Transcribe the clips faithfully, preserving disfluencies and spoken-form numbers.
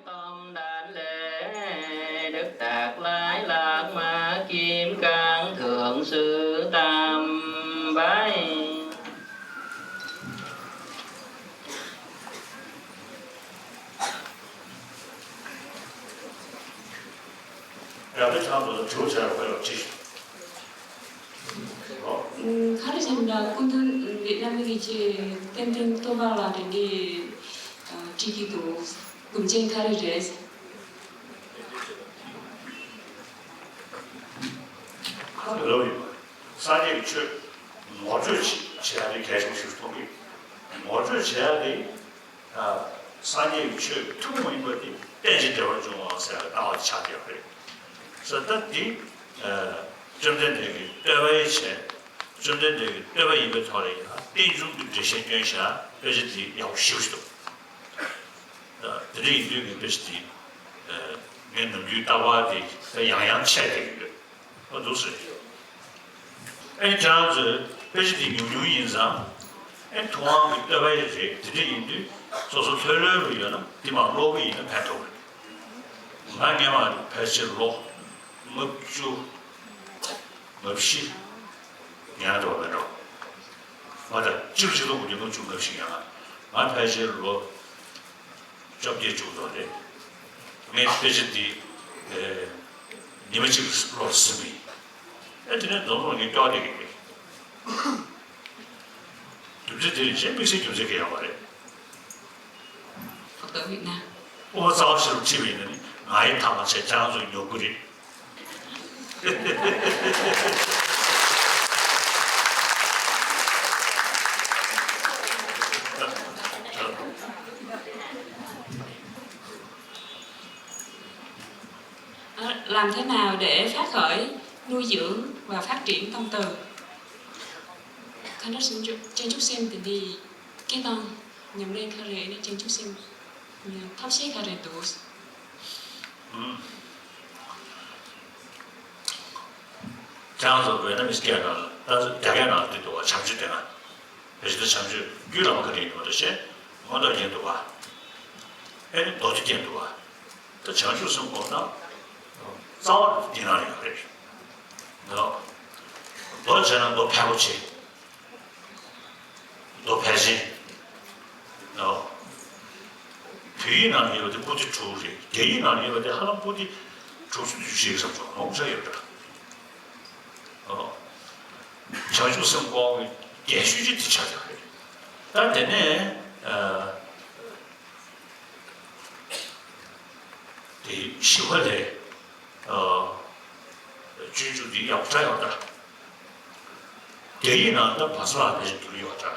Tôm đản lễ, đức Đạt Lai Lạt Ma Kim Cang Thượng Sư Tam Bái. རབ་དེ་ཚང་དུ་དྲི་བ་བྱ་རོགས་ལ་ཅི། ཨུམ། ག་རེ་བྱས་ན་སྐུ་མདུན་རྣམ་པ་གཉིས་ཀྱིས་ཏན་ཏན་ལྟོ་བ་ལ་དེ་འདྲའི་ཨ་དྲིས་ཀྱི་འདུག་རྒྱུ་མཚན་ག་རེ་རེད། ལོ་ཡོད་པ། སངས་རྒྱས་ཀྱི་ཆོས་ངོ་སྤྲོད་བྱེད་ཡ་དེ་གལ་ཆེན་པོ་ཞིག་མཐོང་གི། ངོ་སྤྲོད་བྱེད་ཡ་དེ། ཨ། སངས་རྒྱས་ཀྱི་ཆོས་ཀྱི་ཐུན་མོང་ཡིན་པ་དེ་རྟེན་ཅིང་འབྲེལ་བར་འབྱུང་བ་ཟེར་བའི་ལྟ་བ་ཆགས་བསྡད་པ་རེད། ཟེར་ད་དེ། ཨ། བཅོམ་ལྡན་འདས་ཀྱིས་བསྟོད་པ་ཡང་བྱས། བཅོམ་ལྡན་འདས་ཀྱི་བསྟོད་པ་ཡིན་པའི་ཐོག་ལ་ཡང་རྟེན་འབྱུང་གི་འགྲེལ་བཤད་བསྐྱོན་བཞག་དཔེ་ཆ་དེ་ཡག་པོ་ཞེ་པོ་ཞིག་འདུག་ཨ། དེ་འདྲ་ཡིན་དུས་ངས་དཔེ་ཆ་དེ། ཨ། ངས་ནམ་རྒྱུན་ལྟ་བ་དེ་ད་ཡང་ཡང་ཆད་བསྡད་ཀྱི་ཡོད། ཨ། འདུག་སེ། ཨེ། ཁྱེད་རང་ཚོས་དཔེ་ཆ་འདི་ཉུང་ཉུང་ཡིན་ཙང་། ཨེ། ཐུབ་དབང་གི་བསྟོད་པ་ཡི་རེད། དེ་འདྲ་ཡིན་དུས་སོ་སོ་ལྷོད་ལྷོད་རུ་ཡོད་ན་འདི་མར་ཀློག་གི་ཡིན་ན་ཕན་ཐོགས་རེད། ང་སྔས་མ་ཕལ་ཆེར་ལོ་ལྔ་བཅུ་ལྔ་བཞི་ཉན་འགྲོ་མེད་འགྲོ། ང་ད་སྤྱིར་སྤྱི་ཚོགས་ཀྱི་ལྔ་བཅུ་ལྔ་བཞི་ཡང་ང་ཕལ་ཆེར་ལོ་བཅོ་བརྒྱད་བཅུ་ཙམ་རེད། ངས་དཔེ་ཆ་འདི། ཨེ། ཉི་མ་གཅིག་ལོར་ཟིན་པ་ཡིན། ཨེ། དེ་ནས་འཛོམས་འཛོམས་ངས་སྐྱོར་བསྡད་ཀྱི་རེད། རྒྱུ་མཚན་དེ་རིང་གཞན་དམིགས་བསལ་རྒྱུ་མཚན་གང་ཡང་མ་རེད། ཨོ་རྩ་བ་ཤེས་རབ་ཁྲིད་པ་ཡིན་ན་ནི་ང་ཡི་ཐག་མ་ཆད་ཁྱེད་རང་ཚོ་ཉོབ་ཀྱི་རེད། Ờ, làm thế nào để phát khởi, nuôi dưỡng và phát triển tâm từ? Khán đốc xin chúc, xin chúc xem tình đi cái tâm nhầm lên khởi lên xin chúc xem thắp sáng khởi lên đủ. ཁྱེད་རང་ཚོ་བོད་ནང་མི་སྐད་ནང་ད་རྒྱ་སྐད་ནང་དུ་འདུག་བ། བྱམས་ཆོས་དེ་ན་བེད་ཤེས་དང་བྱམས་ཆོས་རྒྱུད་བླ་མ་ག་རེ་ཡིན་པ་དང་ཤེས། མངོན་རྟོགས་རྒྱན་འདུག་བ། ཨེ་ནི་མདོ་སྡེ་རྒྱན་འདུག་བ། ད་བྱང་ཆུབ་སེམས་སྒོམ་ན་རྩ་བ་འདི་ནང་ཡོད་རེད། མདོ་བྱས་ན་མདོ་ཕལ་པོ་ཆེ། མདོ་ཕལ་ཆེན། ཨོ། བོད་ཡིག་ནང་ཡོད་པ་དེ་པོ་ཏི་དྲུག་རེད། རྒྱ་ཡིག་ནང་ཡོད་པ་དེ་ཧ་ལམ་པོ་ཏི་དྲུག་ཅུ་བདུན་ཅུ་ཞིག་བསམ་སོང་། ངོ་ཚ་ཡོད་འདྲ། ཨོ། བྱང་ཆུབ་སེམས་སྒོམ་གྱི་རྒྱན་ཤོས་ཅིག་དེ་ཆགས་ཀྱི་རེད། ད་དེ་ནས། ཨ། དེ་ཞི་བ་ལྷས། ཨ། སྤྱོད་འཇུག་འདི་ཡག་པོ་ཡོད་འདྲ། རྒྱ་ཡིག་ནང་ད་བཛྲ་ལ་ཕལ་ཆེར་འགྱུར་ཡོད་འདྲ།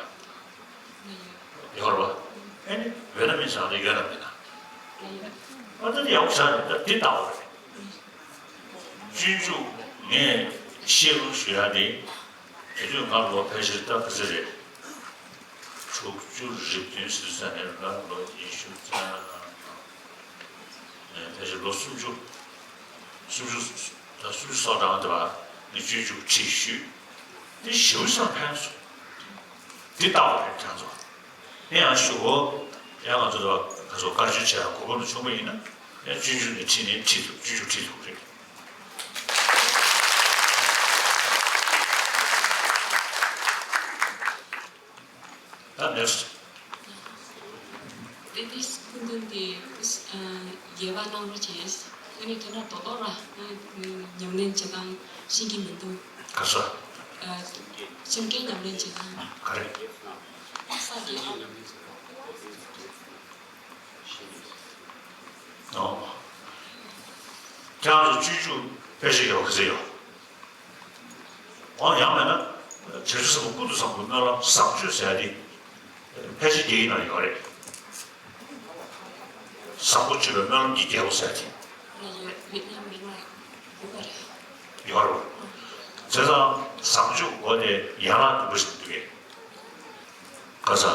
ཡོད་རེད་བ། ཨ་ནི་བོད་ནང་མི་ཚང་ལ་ཡོད་ན་མེད་ན། ཨ། ད་འདི་ཡག་པོ་ཆགས་རེད། ད་འདི་ལྟ་བ་རེད། སྤྱོད་འཇུག་ངས་ཤེས་རུང་ཞུ་ཡ་དེ། དེ་དུས་ང་ལོ་ཕལ་ཆེར་ད་ག་ཚོད་རེད། དྲུག་ཅུ་རེ་བདུན་ཟིན་ས་ནས་ང་ལོ་ཉི་ཤུ་རྩ་ལྔ། ཕལ་ཆེར་ལོ་སུམ་ཅུ། སུམ་ཅུ་ད་སུམ་ཅུ་སོ་གྲངས་དེ་བར་ངས་སྤྱོད་འཇུག་ཁྲིད་ཞུས། དེ་ཞེ་པོ་ཅིག་ཕན་སོང་། འདི་ལྟ་བ་རེད་ཁྱེད་ཚོ། དེ་ཡང་ཞུ་གོ། ཡང་ང་ཚོ་ལ་ཁ་སོ་དཀར་ཆུ་བྱས་གོ་སྐབས་ལ་བྱུང་བ་ཡིན་ན་ཡང་སྤྱོད་འཇུག་ནས་ཁྲིད་ནས་ཁྲིད་ཐུབ། སྤྱོད་འཇུག་ཁྲིད་ཐུབ་རེད། ད་next། དེ་དུས་སྐུ་མདུན་དེ་ཨ་དགེ་བ་གནང་རོགས་བྱས། ཨ་ནི་དེ་ན་རྡོག་རྡོག་ར་ཨ་ཉམས་ལེན་བྱེད་སྟངས་ཤེས་ཀྱི་མི་འདུག་ག་ས། ཨ་སེམས་ཁྲལ་ཉམས་ལེན་བྱེད་སྟངས། ག་རེ། ས་དགེ་བ། ཨོ། ཁྱེད་རང་ཚོ་སྤྱོད་འཇུག་དཔེ་ཆ་ཡོད་ག་ཚོད་ཡོད། འོ་ཡང་མེད་ན། བྱང་ཆུབ་སེམས་དཔའ་ཀུན་ཏུ་བཟང་པོའི་སྨོན་ལམ་བཟང་སྤྱོད་ཟེར་ཡ་དེ། ཕལ་ཆེར་རྒྱ་ཡིག་ནང་ཡོད་རེད། བཟང་པོ་སྤྱོད་པའི་སྨོན་ལམ་གྱི་རྒྱལ་པོ་ཟེར་ཡ་དེ། ཡོད་རེད། བྱས་ཙང་བཟང་སྤྱོད་འོ་དེ་ཡན་ལག་བདུན་པོ་ཞིག་འདུག་གས། ག་ས།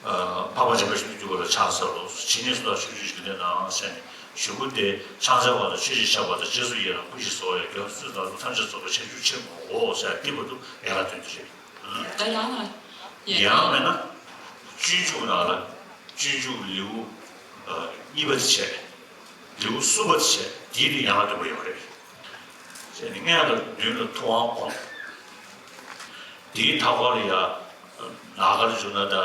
ཨ། འཕགས་པ་འཇམ་དཔལ་གྱི་སྤྱོད་པ་ལ་ཕྱག་འཚལ་ལོ། ཇི་སྙེད་སུ་དག་ཕྱོགས་བཅུའི་འཇིག་རྟེན་ན་ཟེར་ནས་གཞུག་གུ་དེ་ཕྱག་འཚལ་བ་དང་ཆོས་ཀྱི་ཆབ་པ་དང་རྗེས་སུ་ཡི་རང་སྐུ་ཞིག་གསོལ་བའི་དགེ་བ་སུས་དང་ཐམས་ཅད་རྫོགས་པའི་བྱང་ཆུབ་ཆེན་པོའོ་ཟེར་འདི་བར་དུ་ཡན་ལག་བདུན་དེ་རེད། ད་ཡང་ན། ཡང་མེད་ན། སྤྱོད་འཇུག་ནང་ལ་སྤྱོད་འཇུག་ལེའུ་གཉིས་པ་དེ་བྱས། ལེའུ་གསུམ་པ་བྱས། དེའི་ནི་ཡན་ལག་བདུན་པ་ཡོད་རེད། བྱས་ནས་སྔོན་ལ་མདུན་ལ་ཐུབ་དབང་བསྒོམ། དེའི་མཐའ་སྐོར་ལ་ཡ་ནཱ་གཱརྫུ་ན་དང་།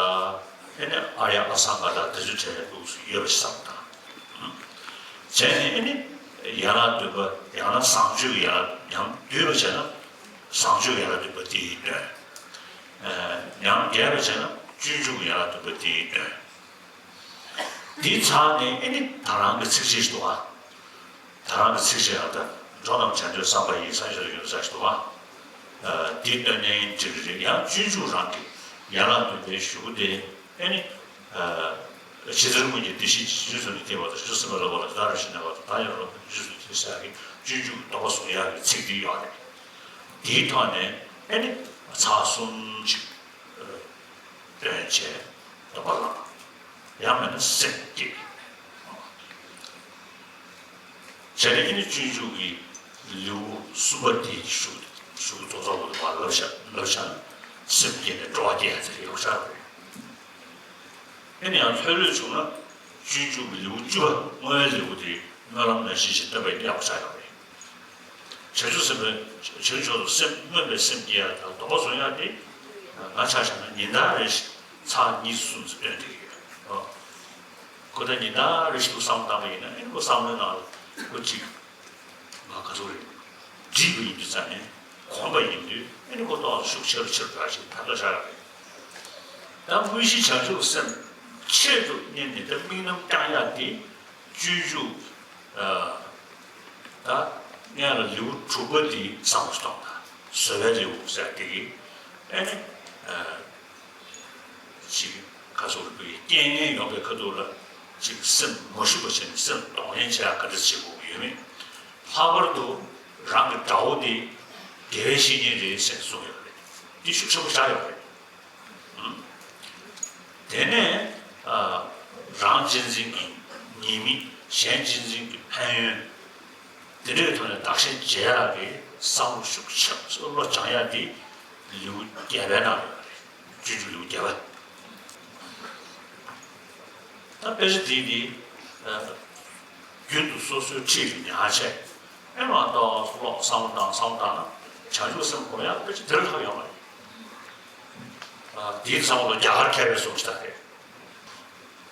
ཨེ་ནི་ཨཱརྱ་ཨ་སཾ་ག་དང་དེ་ཚོ་བྱས་ནས་འདུག་སེ་ཡོད་པ་ཞིག་བསམ་དང་། བྱས་ནས་ཨེ་ནི་ཡན་ལག་བདུན་པ། ཡང་ན་བཟང་སྤྱོད་ཀྱི་ཡན་ལག་ཡང་བསྡུས་པ་བྱས་ན་བཟང་སྤྱོད་ཡན་ལག་བདུན་པ་དེའི་དོན། ཡང་རྒྱས་པ་བྱས་ན་སྤྱོད་འཇུག་ཡན་ལག་བདུན་པ་དེའི་དོན། འདི་ཚར་ནས་ཨེ་ནི་ད་རང་གི་ཚིགས་བཅད་ཞིག་འདུག་ག། ད་རང་གི་ཚིགས་བཅད་ཡང་ད་འགྲོ་རྣམས་བྱང་ཆུབ་བསམ་པ་ཡིས། ཟེར་ཞིག་ཡོད་ས་ཞིག་འདུག་ག། འདི་བཏོན་ནའི་འགྲིག་གི་རེད། ཡང་སྤྱོད་འཇུག་རང་གི་ཡན་ལག་བདུན་པའི་གཞུག་གུ་དེ་ཨེ་ནི། ཇི་ལྟར་སྔོན་གྱི་བདེ་གཤེགས་ཀྱིས། རྗེ་བཙུན་མི་ལ་སྐྱེས་པ་དང་། རྗེ་བཙུན་སེམས་དཔའ་ལ་འོ་ལ། ཇི་ལྟར་རབ་ཞིའི་གནས་སྐབས་དང་། བདག་ཡང་རབ་ཏུ་རྗེ་བཙུན་མི་ལ་སྐྱེ་ཟེར་ཡག་གི་སྤྱོད་འཇུག་སྡོམ་པ་བཟུང་ཡག་གི་ཚིག་འདི་ཡོད་རེད། དེའི་ཐོག་ནས་ཨེ་ནི་ཚར་གསུམ་ཅིག་བཏོན་བྱས་སྡོམ་པ་བླངས། ཡང་མིན་ན་སེམས་བསྐྱེད། བྱས་ནས་ཨེ་ནི་སྤྱོད་འཇུག་གི་ལེའུ་གསུམ་པ་དེའི་གཞུག་གཞུག་རྫོགས་ཚར་བ་དང་མར་ལབ་བཞག་ལབ་བཞག་ན་སེམས་བསྐྱེད་ནས་སྤྲོ་བ་སྐྱེ་ཡག་དེ་ཡོད་ས་རེད། ཨེ་ནི་ཡང་ལྷོད་ལྷོད་བྱུང་ན་སྤྱོད་འཇུག་གི་ལེའུ་བཅུ་པ། བསྔོ་བའི་ལེའུ་དེ་སྨོན་ལམ་ནང་བཞིན་ཞིག་བཏབ་པའི་ཡག་པོ་ཆགས་ཡོད་རེད། བྱང་ཆུབ་སེམས་དཔའི། བྱང་ཆུབ་མཆོག་ཏུ་སེམས་སྨོན་པའི་སེམས་བསྐྱེད་ཡག་དང་སྡོམ་པ་བཟུང་ཡག་དེ་ང་ཆ་བཞག་ན་ཉིན་ལྟར་རེ་བཞིན་ཚར་གཉིས་གསུམ་ཙམ་བཏོན་བསྡད་ཀྱི་ཡོད། ཨོ། ཁོ་ད་ཉིན་ལྟར་རེ་བཞིན་དུ་བསམ་བློ་བཏང་བ་ཡིན་ན་ཨེ་ནི་ཁོ་བསམ་བློའི་ནང་ལ་ཁོ་གཅིག་ང་ག་ཚོད་རེད། འདྲིས་པ་ཡིན་དུས་ཙང་ནས་གོམས་པ་ཡིན་དུས་ཨེ་ནི་ཁོ་ཏོག་ཙམ་ཤུགས་ཆེ་རུ་ཆེ་རུ་འགྲོ་ཞིག་ད་ལྟ་ཆགས་ཡོད་རེད། ད་དངོས་གཞི་བྱང་ཆུབ་སེམས་ཆེད་དུ་གཉེར་ནས་ད་དམིགས་རྣམ་བསྐྱང་ཡག་དེ་སྤྱོད་འཇུག་ཨ། ད་སྔོན་ལ་ལེའུ་དྲུག་པ་དེ་བསམ་བློ་གཏོང་དང་། བཟོད་པའི་ལེའུ་ཟེར་དེ་གི་ཨེ་ནི། ཨ། ཅིག་ག་ཚོད་རེད། རྐྱེན་ངན་ཡོང་པའི་ཁ་ཐུག་ལ་ཅིག་སེམས་མ་ཞུམ་པ་བྱས་ནས་སེམས་གདོང་ལེན་བྱེད་ཡག་ག་འདྲ་བྱེད་དགོས་ཀྱི་ཡོད་མེད། ལྷག་པར་དུ་རང་གི་དགྲ་བོ་དེ་དགེ་བའི་བཤེས་གཉེན་རེད་ཟེར་གསུངས་ཡོད་རེད། འདི་ཤུགས་ཆེན་པོ་ཆགས་ཡོད་རེད། དེ་ནས་ཨ། རང་གཅེས་འཛིན་གྱི་ཉེས་དམིགས། གཞན་གཅེས་འཛིན་གྱི་ཕན་ཡོན། དེ་འདྲའི་ཐོག་ནས་བདག་གཞན་བརྗེ་ཡག་གི་བསམ་བློ་ཤུགས་ཆེ་བློ་སྦྱང་ཡག་དེ་ལེའུ་བརྒྱད་པའི་ནང་ལ་ཡོད་རེད། སྤྱོད་འཇུག་ལེའུ་བརྒྱད་པ། ད་དཔེ་ཆ་འདི་ནི་ཨ། རྒྱུན་དུ་སོ་སོའི་འཁྲིས་སུ་ཉར་བྱས། ཨེ་མ་ཏོག་ཙམ་ཀློག་བསམ་བློ་བཏང་བསམ་བློ་བཏང་ན་བྱང་ཆུབ་སེམས་སྒོམ་ཡག་དཔེ་ཆ་དེ་ལས་ལྷག་ཡོད་མ་རེད། ཨ། དེའི་བསམ་བློ་རྒྱ་གར་མཁས་པའི་གསུང་ཞིག་ད་རེད།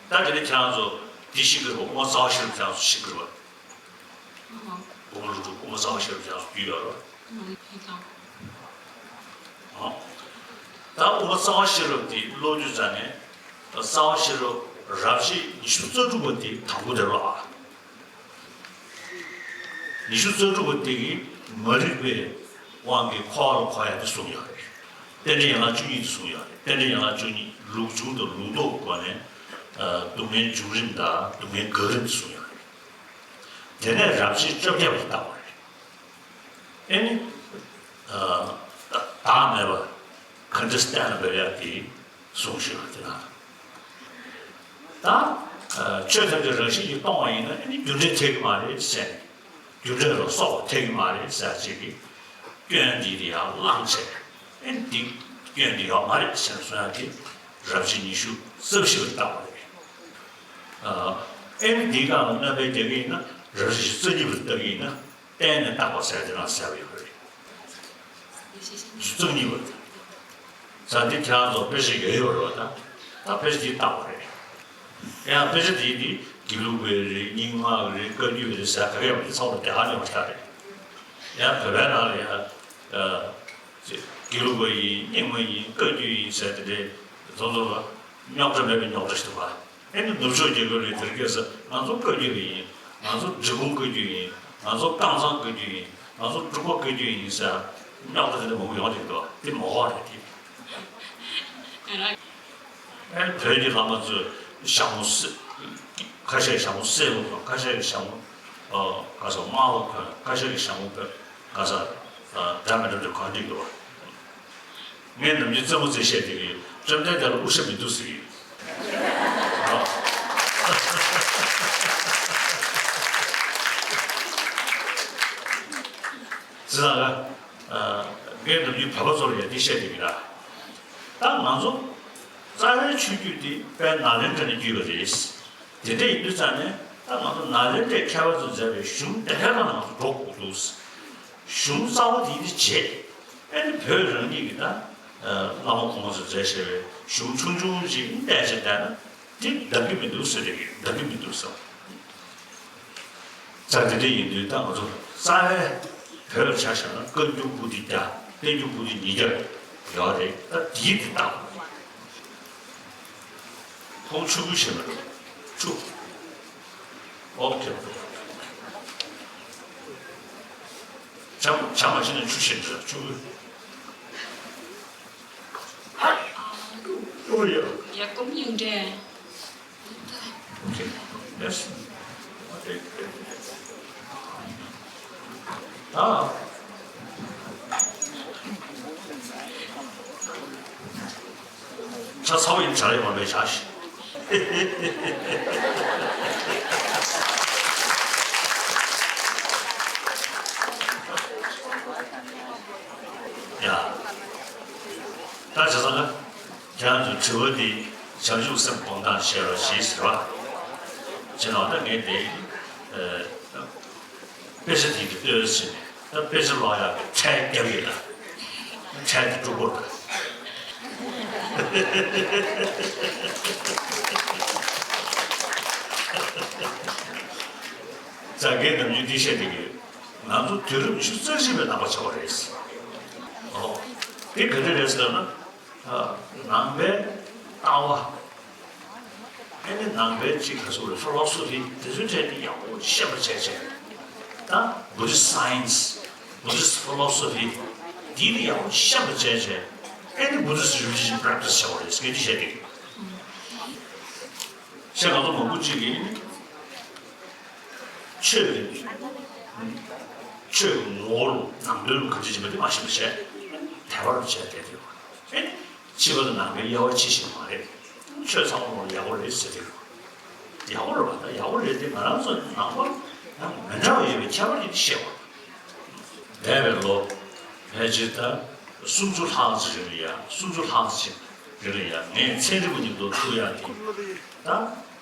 ད་དེ་ནས་ཁྱེད་རང་ཚོ་འདི་ཤེས་ཀྱི་རེད་པ། དབུ་མ་རྩ་བ་ཤེས་རབ་ཀྱང་ཚོ་ཤེས་ཀྱི་རེད་པ། དབུ་མ་ལུགས་གྲུབ། དབུ་མ་རྩ་བ་ཤེས་རབ་ཀྱང་ཚོ་རྒྱུས་ཡོད་རེད་པ། ཨ། ད་དབུ་མ་རྩ་བ་ཤེས་རབ་དེ་ཀློག་དུས་ཙང་ནས། རྩ་བ་ཤེས་རབ་རབ་བྱེད་ཉི་ཤུ་རྩ་དྲུག་པ་དེ་དང་པོ་དེ་ཀློག་ཨ། ཉི་ཤུ་རྩ་དྲུག་པ་དེ་གིས་མ་རིག་པའི་དབང་གིས་འཁོར་བ་ལ་འཁོར་ཡག་དེ་གསུངས་ཡོད་རེད། རྟེན་འབྲེལ་ཡན་ལག་བཅུ་གཉིས་དེ་གསུངས་ཡོད་རེད། རྟེན་འབྲེལ་ཡན་ལག་བཅུ་གཉིས། ལུགས་འབྱུང་དང་ལུགས་ལྡོག་གི་སྒོ་ནས། ཨ། སྡུག་བསྔལ་འབྱུང་རིམ་དང་སྡུག་བསྔལ་འགག་རིམ་དེ་གསུངས་ཡོད་རེད། དེ་ནས་རབ་བྱེད་བཅོ་བརྒྱད་པ་དེ་བལྟ་བ་རེད། ཨེ་ནི། ཨ། བདག་མེད་པ་ག་འདྲ་གཏན་ལ་འབེབས་ཡག་དེ་གསུངས་ཤིག་ལ། དེ་ན་ད་ཨ། ཆོས་ཐམས་ཅད་རང་བཞིན་གྱིས་སྟོང་པ་ཡིན་ན་ཨེ་ནི་རྒྱུ་འབྲས་འཐད་ཀྱི་མ་རེད་ཟེར་ནས། རྒྱུ་འབྲས་ལ་སོགས་པ་འཐད་ཀྱི་མ་རེད་ཟེར་ཅིག་གི་སྐྱོན་འདི་ཡར་བླངས་བྱས། ཨེ་ནི་འདི་སྐྱོན་འདི་ཡོད་མ་རེད་ཟེར་ནས་གསུང་ཡག་དེ་རབ་བྱེད་ཉི་ཤུ་རྩ་བཞི་པ་དེ་བལྟ་བ་རེད། ཨ། ཨེ་ནི་འདིའི་སྒང་ལ་སྣོན་པ་རྒྱག་གི་ཡིན་ན། རབ་བྱེད་ཉི་ཤུ་རྩ་གཉིས་པ་དེ་བལྟ་གི་ཡིན་ན། གཏན་ནས་བརྟག་པ་ཟེར་དེ་རང་ཟེར་བ་ཡོད་རེད། རྩ་གཉིས་པ་དེ། ས་འདི་ཁྱེད་རང་ཚོ་དཔེ་ཆ་ཡོད་ཡོད་རེད་པ། ད་ད་དཔེ་ཆ་འདི་བལྟ་བ་རེད། ཡང་དཔེ་ཆ་འདི་འདི་དགེ་ལུགས་པའི་རེད། རྙིང་མ་གི་རེད། བཀའ་བརྒྱུད་པའི་རེད་ཟེར་ག་གེ་ཡོད་མ་རེད། ཚང་མ་རྒྱ་གར་ནས་ཡོང་བ་ཞིག་རེད། ཡང་བོད་པའི་ནང་ལ་ཡང་ཨ། དགེ་ལུགས་པ་ཡིན། རྙིང་མ་ཡིན། བཀའ་བརྒྱུད་ཡིན་ཟེར་དེ་འདྲའི་ཚོ་ཚོ་ལ་རྙོག་དྲ་མེད་པའི་རྙོག་དྲ་ཞིག་འདུག་པ། ཨེ་ནི་ནུབ་ཕྱོགས་རྒྱལ་ཁབ་ལ་དེར་སྐད་ཟེར། ང་ཚོ་བཀའ་བརྒྱུད་པ་ཡིན། ང་ཚོ་འབྲི་གུང་བཀའ་བརྒྱུད་ཡིན། ང་ཚོ་ཀཾ་ཚང་བཀའ་བརྒྱུད་ཡིན། ང་ཚོ་འབྲུག་པ་བཀའ་བརྒྱུད་ཡིན་ཟེར། རྙོག་དྲ་དེ་འདྲ་མང་པོ་ཡོང་བསྡད་འདུག་དེ་མ་འོས་རེད་དེ། ཨེ་ནི་བོད་ཀྱི་བླ་མ་ཚོས་ཞྭ་མོ་བསད། ཁ་ཤས་ཞྭ་མོ་བསད་ལུགས་དང་། ཁ་ཤས་ཀྱིས་ཞྭ་མོ་ཨ། ག་ས་དམར་པོ་གོན། ཁ་ཤས་ཀྱིས་ཞྭ་མོ་བོད་ག་ས་ཨ། འདྲ་མི་འདྲ་དེ་གོན་བསྡད་འདུག་ངས་ནམ་རྒྱུན་རྩེད་མོ་རྩེ་བཤད་བསྡད་ཀྱི་ཡོད། བཅོམ་ལྡན་འདས་ལ་དབུ་ཞྭ་མི་འདུག་ཟེར་གྱི་ཡོད། ཨ། ཙི་ན་ག་ཨ། ངས་ནམ་རྒྱུན་བོད་པ་ཚོ་ལ་ཡང་འདི་བཤད་བསྡད་ཀྱི་རེད། ད་ང་ཚོ་རྩ་བའི་ཆོས་བརྒྱུད་འདི་དཔལ་ནཱ་ལེནྡྲ་ནས་བརྒྱུད་པ་རེད། དེ་འདྲ་ཡིན་དུས་ཙང་ནས་ ད་ང་ཚོ་ནཱ་ལེནྡྲའི་མཁས་པ་ཚོས་མཛད་པའི་གཞུང་དེ་ག་ལ་ང་ཚོ་འགྲོ་དགོས་འདུག་གཞུང་རྩ་བ་དེ་ནི་བརྗེད། ཨེ་ནི་བོད་རང་ཉིད་ཀྱི་ད་བླ་མ་གོང་མ་ཚོས་མཛད་བཞག་པའི་གཞུང་ཆུང་ཆུང་ཅིག་བལྟས་བྱས་བསྡད་ན་དེ་འདང་གི་མི་འདུག་ཟེར་རེད། འདང་གི་མི་འདུག་ཟེར། ཙང་དེ་འདྲ་ཡིན་དུས་ད་ང་ཚོ་རྩ་བའི་བོད་ལ་ཆ་བཞག་ན་བཀའ་འགྱུར་པོ་ཏི་བརྒྱ། བསྟན་འགྱུར་པོ་ཏི་ཉིས་བརྒྱ་ཡོད་རེད། ད་དེའི་དེ་ལྟ་བུ་ཁོང་ཆུ་བུར་ཞེས་མ་རེད། ཆུ། ཨོ་ཁེ། བྱ་བྱ་མ་བྱས་ན་ཆུ་ཞེས་འདྲ་ཆུ་བུར། ཨོ་ཡ། ཡ་ཀོམ་ཡོང་འདྲེ། Okay. Yes. Okay. ཨ། ཆ་ཚ་བོ་ཡིན་བྱ་རེད་མ་མེད་བྱ་ཞིག་ཡ། ད་བྱ་ཚ་ལ། ཁྱེད་རང་ཚོའི་དྲི་བ་འདི་བྱང་ཆུབ་སེམས་སྒོམ་སྟངས་ཤེས་རོགས་ཞེས་ཟེར་བ། ཅེ་ན་ད་ངས་དེ་དཔེ་ཆ་དེ་གི་ལྟོས་ཟིན་ནས་ད་དཔེ་ཆ་ཀློག་ཡག་གི་ཁྲལ་བརྒྱབ་ཡོད་ལ། ཁྲལ་དེ་སྒྲུབ་དགོས་ད། རྒན་ནམ་རྒྱུན་འདི་བཤད་དེ་གི་ང་ཚོ་དུས་རབས་ཉི་ཤུ་རྩ་གཅིག་པའི་ནང་པ་ཆགས་པ་རེད། ཨོ། དེ་ག་འདྲ་རེད་ཟེར་ན། ནང་པའི་ལྟ་བ། ཨེ་ནི་ནང་པའི་གཅིག་ག་ཚོད་རེད། ཕི་ལོ་སོ་ཕི་དེ་ཚོའི་གྲས་དེ་ཡག་པོ་ཤེས་པ་བྱས་བྱས། ད་Buddhist science, Buddhist philosophy དེ་ལ་ཡག་པོ་ཤེས་པ་བྱས་བྱས། ཨེ་ནི་Buddhist religion practice བྱ་བ་རེད་ཟེར་གི་འདི་བཤད་དེ། ཤེས་ང་ཚོ་མང་པོ་གཅིག་གིས་ཆོས་ཀྱི་ཆོས་ཀྱི་ངོ་བོ་ནང་དོན་གང་ཅི་ཡིན་པ་དེ་མ་ཤེས་པ་བྱས། དད་པ་རུ་བྱས་བསྡད་དེ། ཨེ་ནི། ཕྱི་པ་དང་ནང་པའི་དབྱེ་བ་ཕྱེ་ཤེས་མ་རེད། ཆོས་ཚང་མ་ལ་ཡག་པོ་རེད་ཟེར་དེ། ཡག་པོ་རེད་པ། ད་ཡག་པོ་རེད་དེ་ང་རང་ཚོ་ནང་པ་ཡང་མི་འདྲ་བ་ཡོད་པའི་ཁྱད་པར་ཅིག་ཤེས་པ། འདས་པའི་ལོ་ཕལ་ཆེར་ད་སུམ་ཅུ་ལྷག་ཙམ་རིང་ལ་ཡ། སུམ་ཅུ་ལྷག་ཙམ་རིང་ལ་ཡ་ངས་ཚན་རིག་པ་མཉམ་དུ་ཐུག་ཡག་དེ་ད་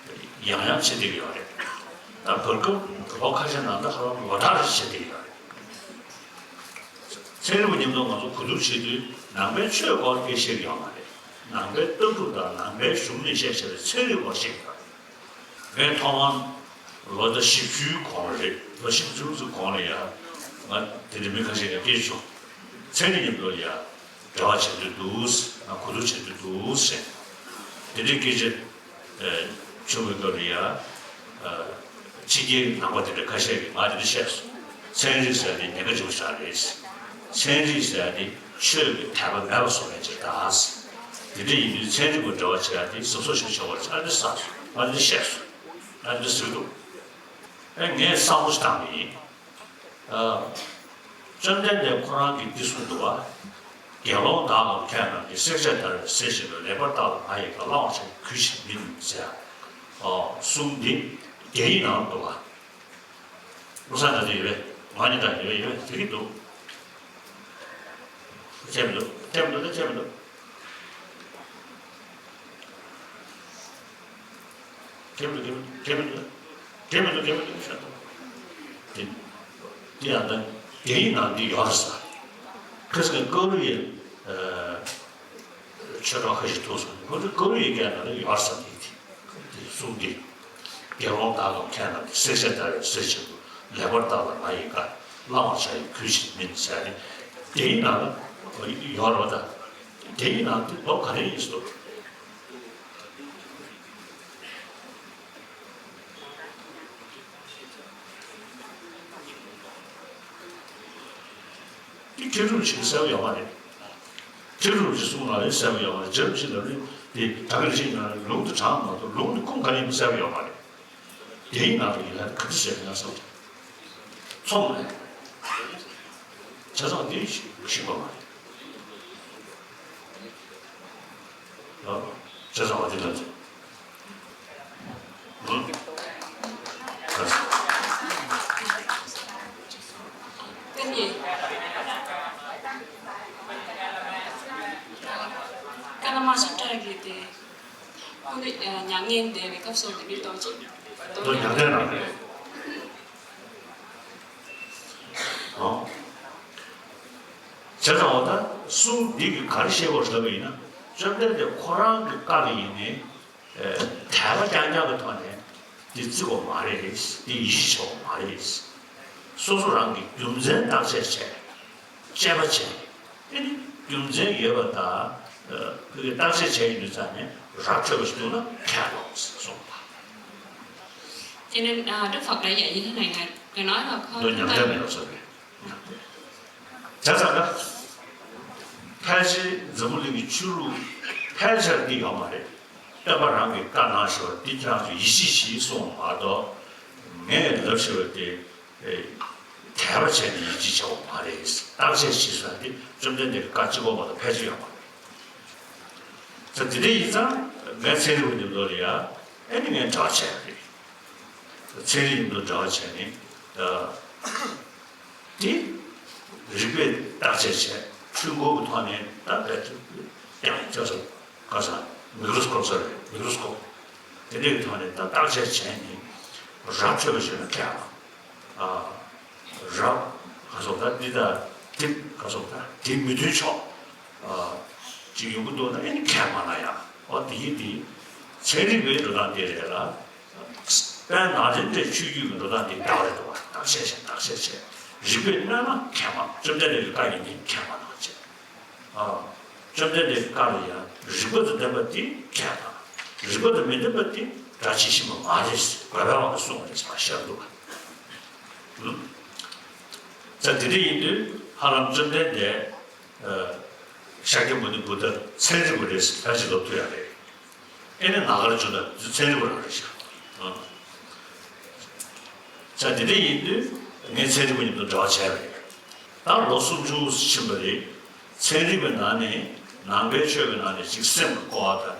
ཡང་ཡང་བྱེད་བསྡད་ཀྱི་ཡོད་རེད། ད་བར་སྐབས་ལོ་ཁ་ཤས་ནང་ད་ཧ་ལམ་ལོ་ལྟར་བྱེད་བསྡད་ཀྱི་ཡོད་རེད། ཚན་རིག་པ་མཉམ་དུ་ང་ཚོ་གོ་བསྡུར་བྱེད་དུས་ནང་པའི་ཆོས་སྐོར་སྐད་བཤད་ཀྱི་ཡོད་མ་རེད། ནང་པའི་ལྟ་གྲུབ་དང་ནང་པའི་གཞུང་ནས་བཤད་བྱས་པའི་ཚན་རིག་སྐོར་བཤད་ཀྱི་ཡོད་རེད། ངས་ཐོག་མར་ལོ་ཟླ་བཞི་བཅུའི་གོང་ལ་རེད། ལོ་བཞི་བཅུ་ཙམ་གོང་ལ་ཡ་ང་དེ་འདྲ་མི་ཁ་ཤས་ཀྱིས་སྐད་ཆ་བྱུང་། ཚན་རིག་མཉམ་དུ་ཡ་འབྲེལ་བ་བྱེད་འདོད་འདུག་ང་གོ་བསྡུར་བྱེད་འདོད་འདུག་ཟེར། དེ་འདྲའི་སྐད་ཆ་བྱུང་བའི་སྐབས་ལ་ཡ། ཕྱི་རྒྱལ་གྱི་ནང་པ་དེ་འདྲ་ཁ་ཤས་ཀྱིས་ང་དེ་འདྲ་བཤད་སོང་། ཚན་རིག་ཟེར་ཡ་དེ་ཉེན་ཁ་ཆེན་པོ་ཞིག་རེད། ཚན་རིག་ཟེར་ཡ་དེ་ཆོས་ཀྱི་དད་པ་མེད་པ་བཟོ་མཁན་ཅིག་རེད་ད། དེ་འདྲ་ཡིན་དུས་ཚན་རིག་པ་འབྲེལ་བ་བྱེད་ཡ་དེ་གཟབ་གཟབ་ཞིག་བྱེད་དགོས་རེད། ཨ་འདྲ་ཟེར་སོང་། ཨ་འདྲ་བཤད་སོང་། ཨ་འདྲ་ཟེར་འདུག་ཨེ་ངས་བསམ་བློ་ཞིག་བཏང་ནི་ཡིན། ཨ། བཅོམ་ལྡན་འདས་ཁོ་རང་གིས་འདི་གསུངས་འདུག་བ། དགེ་སློང་དག་གམ་མཁས་རྣམས་ཀྱིས། བསྲེག་བཅད་བརྡར་བའི་གསེར་བཞིན་དུ། ལེགས་པར་བརྟགས་ལ་ང་ཡི་བཀའ། བླང་བར་བྱ་ཡི་གུས་ཕྱིར་མིན་ཟེར། ཨོ། གསུང་འདི་རྒྱ་ཡིག་ནང་ལ་འདུག་བ། བློ་བཟང་ད་དུ་ཡོད་པས། ང་ནི་ད་ཡོད་ཡོད་དེ་གི་འདུག་ཁྱད་མི་འདུག་ཁྱད་མི་འདུག་ད་ཁྱད་མི་འདུག་ཁྱེད་མི་འདུག་ཁྱེད་མི་འདུག་ཁྱེད་མི་འདུག་ཁྱེད་མི་འདུག་ཁྱེད་མི་འདུག་ཤ་སྟག་དེ་དེ་ཡང་ད་དེ་ཡིན་ན་འདི་ཡོད་རེད་ས། ཁ་སང་ཀོ་རི་ཡའི་ཆོས་གྲོགས་ཁ་ཤས་ཐུག་སོང་། ཁོ་ཚོས་ཀོ་རི་ཡའི་སྐད་ནང་ལ་ཡོད་རེད་ས། དེ་དེ་གསུང་དེ་དགེ་སློང་དག་གམ་མཁས་རྣམས་ཀྱིས། བསྲེག་བཅད་བརྡར་བའི་གསེར་བཞིན་དུ། ལེགས་པར་བརྟགས་ལ་ང་ཡི་བཀའ། བླང་བར་བྱ་ཡི་གུས་ཕྱིར་མིན་ཟེར་ནི་དེ་ཡིན་ན་ཡོད་རེད་པ། ད་དེ་ཡིན་ན་དེ་ལོ་ག་རེ་ཡིན་སོང་། དེ་ཁྲི་རུ་ཞིག་གསལ་པོ་ཡོད་མ་རེད། ཁྲི་རུ་ཞིག་གསུང་ལ་ཡང་གསལ་པོ་ཡོད་མ་རེད། རྗེ་རིན་པོ་ཆེ་ལ་ནི་དེ་ད་ག་རེ་ཞིག་ཡོད་ན་ལུང་དུ་དྲངས་མ་གཏོགས་ལུང་དུ་ཁུངས་ག་རེ་ཡིན་གསལ་པོ་ཡོད་མ་རེད། དེའི་ནང་དུ་ཡིན་ན་ག་ཚོད་བཤད་ན་བསམ། ཚོམས་མེད། བྱས་ཙང་འདི་ཞིག་ཞིག་པ་མ་རེད། ཨ། བྱས་ཙང་བ་འདི་ལ་ཚོ། ཨ། ད་ནི། ཀ་ན་མ་སུ་ཏྲ་གི་དེ། ཁོང་ནི་མྱ་ངན་འདས་པའི་སྐབས་སུ་དེ་མི་གཏོང་ཅིང་། མདོ་མྱང་འདས་ནང་རེད། ཨོ། བྱས་ཙང་འོ་ད་གསུང་འདི་གི་ག་རེ་བཤད་དགོས་ལབ་པ་ཡིན་ན། བཅོམ་ལྡན་འདས་ཁོ་རང་གི་བཀའ་ལ་ཡིན་ནའི། དད་པ་རྐྱང་རྐྱང་གི་ཐོག་ནས་འདི་བརྩི་དགོས་མ་རེད། འདི་ཡིད་ཆེས་བྱེད་དགོས་མ་རེད། སོ་སོ་རང་གི་རྒྱུ་མཚན་བརྟག་དཔྱད་བྱས། དཔྱད་པ་བྱས། དེ་ནི་རྒྱུ་མཚན་ཡོད་པ་དང་། ཁོ་གི་བརྟག་དཔྱད་བྱས་ཡོང་དུས་ཙང་ནས་ར་འཕྲོད་པ་ཞིག་འདུག་ན་ཁས་ལོངས་ཟེར་གསུངས་པ། དེ་ནི་ཨ་འདི་ཕག་ལ་ཡ་ཡིན་ན་ང་ག་ན་ཡ་ཁོ་འདི་ཉམས་ལྡན་མི་ཡོང་ས་རེད། བྱས་ཙང་ན། ཕལ་ཆེར་འཛམ་བུ་གླིང་གི་ཆོས་ལུགས་ཕལ་ཆེར་འདི་ཡོད་མ་རེད། སྟོན་པ་རང་གིས་བཀའ་གནང་བཞག་པ་འདི་ཁྱེད་རང་ཚོས་ཡིད་ཆེས་གྱིས་གསུངས་པ་མ་གཏོགས། ངས་ལབ་བཞག་པ་དེ། དད་པ་བྱས་ནས་ཡིད་ཆེས་བྱ་བ་མ་རེད། བརྟག་དཔྱད་བྱེད་ཟེར་ན་འདི་བཅོམ་ལྡན་འདས་ཀྱི་བཀའ་གཅིག་པོ་མ་གཏོགས་ཕལ་ཆེར་ཡོད་མ་རེད། ད་དེ་འདྲ་ཡིན་ཙང་ངས་ཚན་རིག་པ་མཉམ་དུ་ལ་ཡ་ཨེ་ནི་ངས་འབྲེལ་བ་བྱས་པ་རེད། ཚན་རིག་མཉམ་དུ་འབྲེལ་བ་བྱས་ནས་ད། དེ་རིག་པས་བརྟག་དཔྱད་བྱས། འཕྲུལ་འཁོར་གྱི་ཐོག་ནས་ད་བལ་དུ་ཡང་ཅོག་ཙམ་ག་ས་མིག་རོ་སྐོབ་ས་རེད། མིག་རོ་སྐོབ་དེ་འདྲའི་ཐོག་ནས་ད་བརྟག་དཔྱད་བྱས་ནས་ར་འཕྲོད་པ་ཞིག་ན་ཁྱད་ཨ་ར་ག་སོགས་ད་འདི་ད་དེ་ག་སོགས་ད་དེ་མི་མཐུན་ཕྱོགས་ཅིག་ཡོང་གི་འདུག་ན་ཨེ་ནི་ཁས་མ་ལེན་ཡ། འོ་དེ་ཡིན་དེ་ཚན་རིག་པའི་འགྲོ་སྟངས་དེ་རེད་ལ། དཔལ་ནཱ་ལེནྡྲའི་ཆོས་བརྒྱུད་ཀྱི་འགྲོ་སྟངས་འདི་འདྲ་བ་རེད་འདུག་བ། བརྟག་དཔྱད་བྱས་བརྟག་དཔྱད་བྱས། རིགས་པས་གནོན་ན་ཁས་མ་བླངས། བཅོམ་ལྡན་འདས་ཀྱི་བཀའ་ཡིན་ནའི་ཁས་མ་བླངས་བྱས། ཨ། བཅོམ་ལྡན་འདས་ཀྱི་བཀའ་ལ་ཡང་རིགས་པ་དང་ལྡན་པ་དེ་ཁས་དང་། རིགས་པ་དང་མི་ལྡན་པ་དེ་སྒྲ་ཇི་བཞིན་པ་མ་རེད། དགོས་པའི་དབང་དུ་སོང་བ་རེད་ཟེར་བ་ཤར་འདུག་བ། ད་དེ་འདྲ་ཡིན་དུས་ཧ་ལམ་བཅོམ་ལྡན་འདས། ཤཱཀྱ་མུ་ནི་བུདྡྷ་ཚན་རིག་པ་རེད་ཟེར་ཕལ་ཆེར་ལབ་ཐུབ་ཡ་རེད། ཨེ་ནི་ང་གར་བྱུང་ན་ཚན་རིག་པ་རང་རེད་ཤག་ཨ། ད་དེ་འདྲ་ཡིན་དུས་ངས་ཚན་རིག་པ་མཉམ་དུ་འབྲེལ་བ་བྱས་པ་རེད། ད་ལོ་སུམ་ཅུ་ཕྱིན་པ་རེད། ཚན་རིག་པའི་ནང་ནས་ནང་པའི་ཆོས་ཀྱི་ནང་ནས་ཅིག་སེམས་ཀྱི་སྐོར་དང་།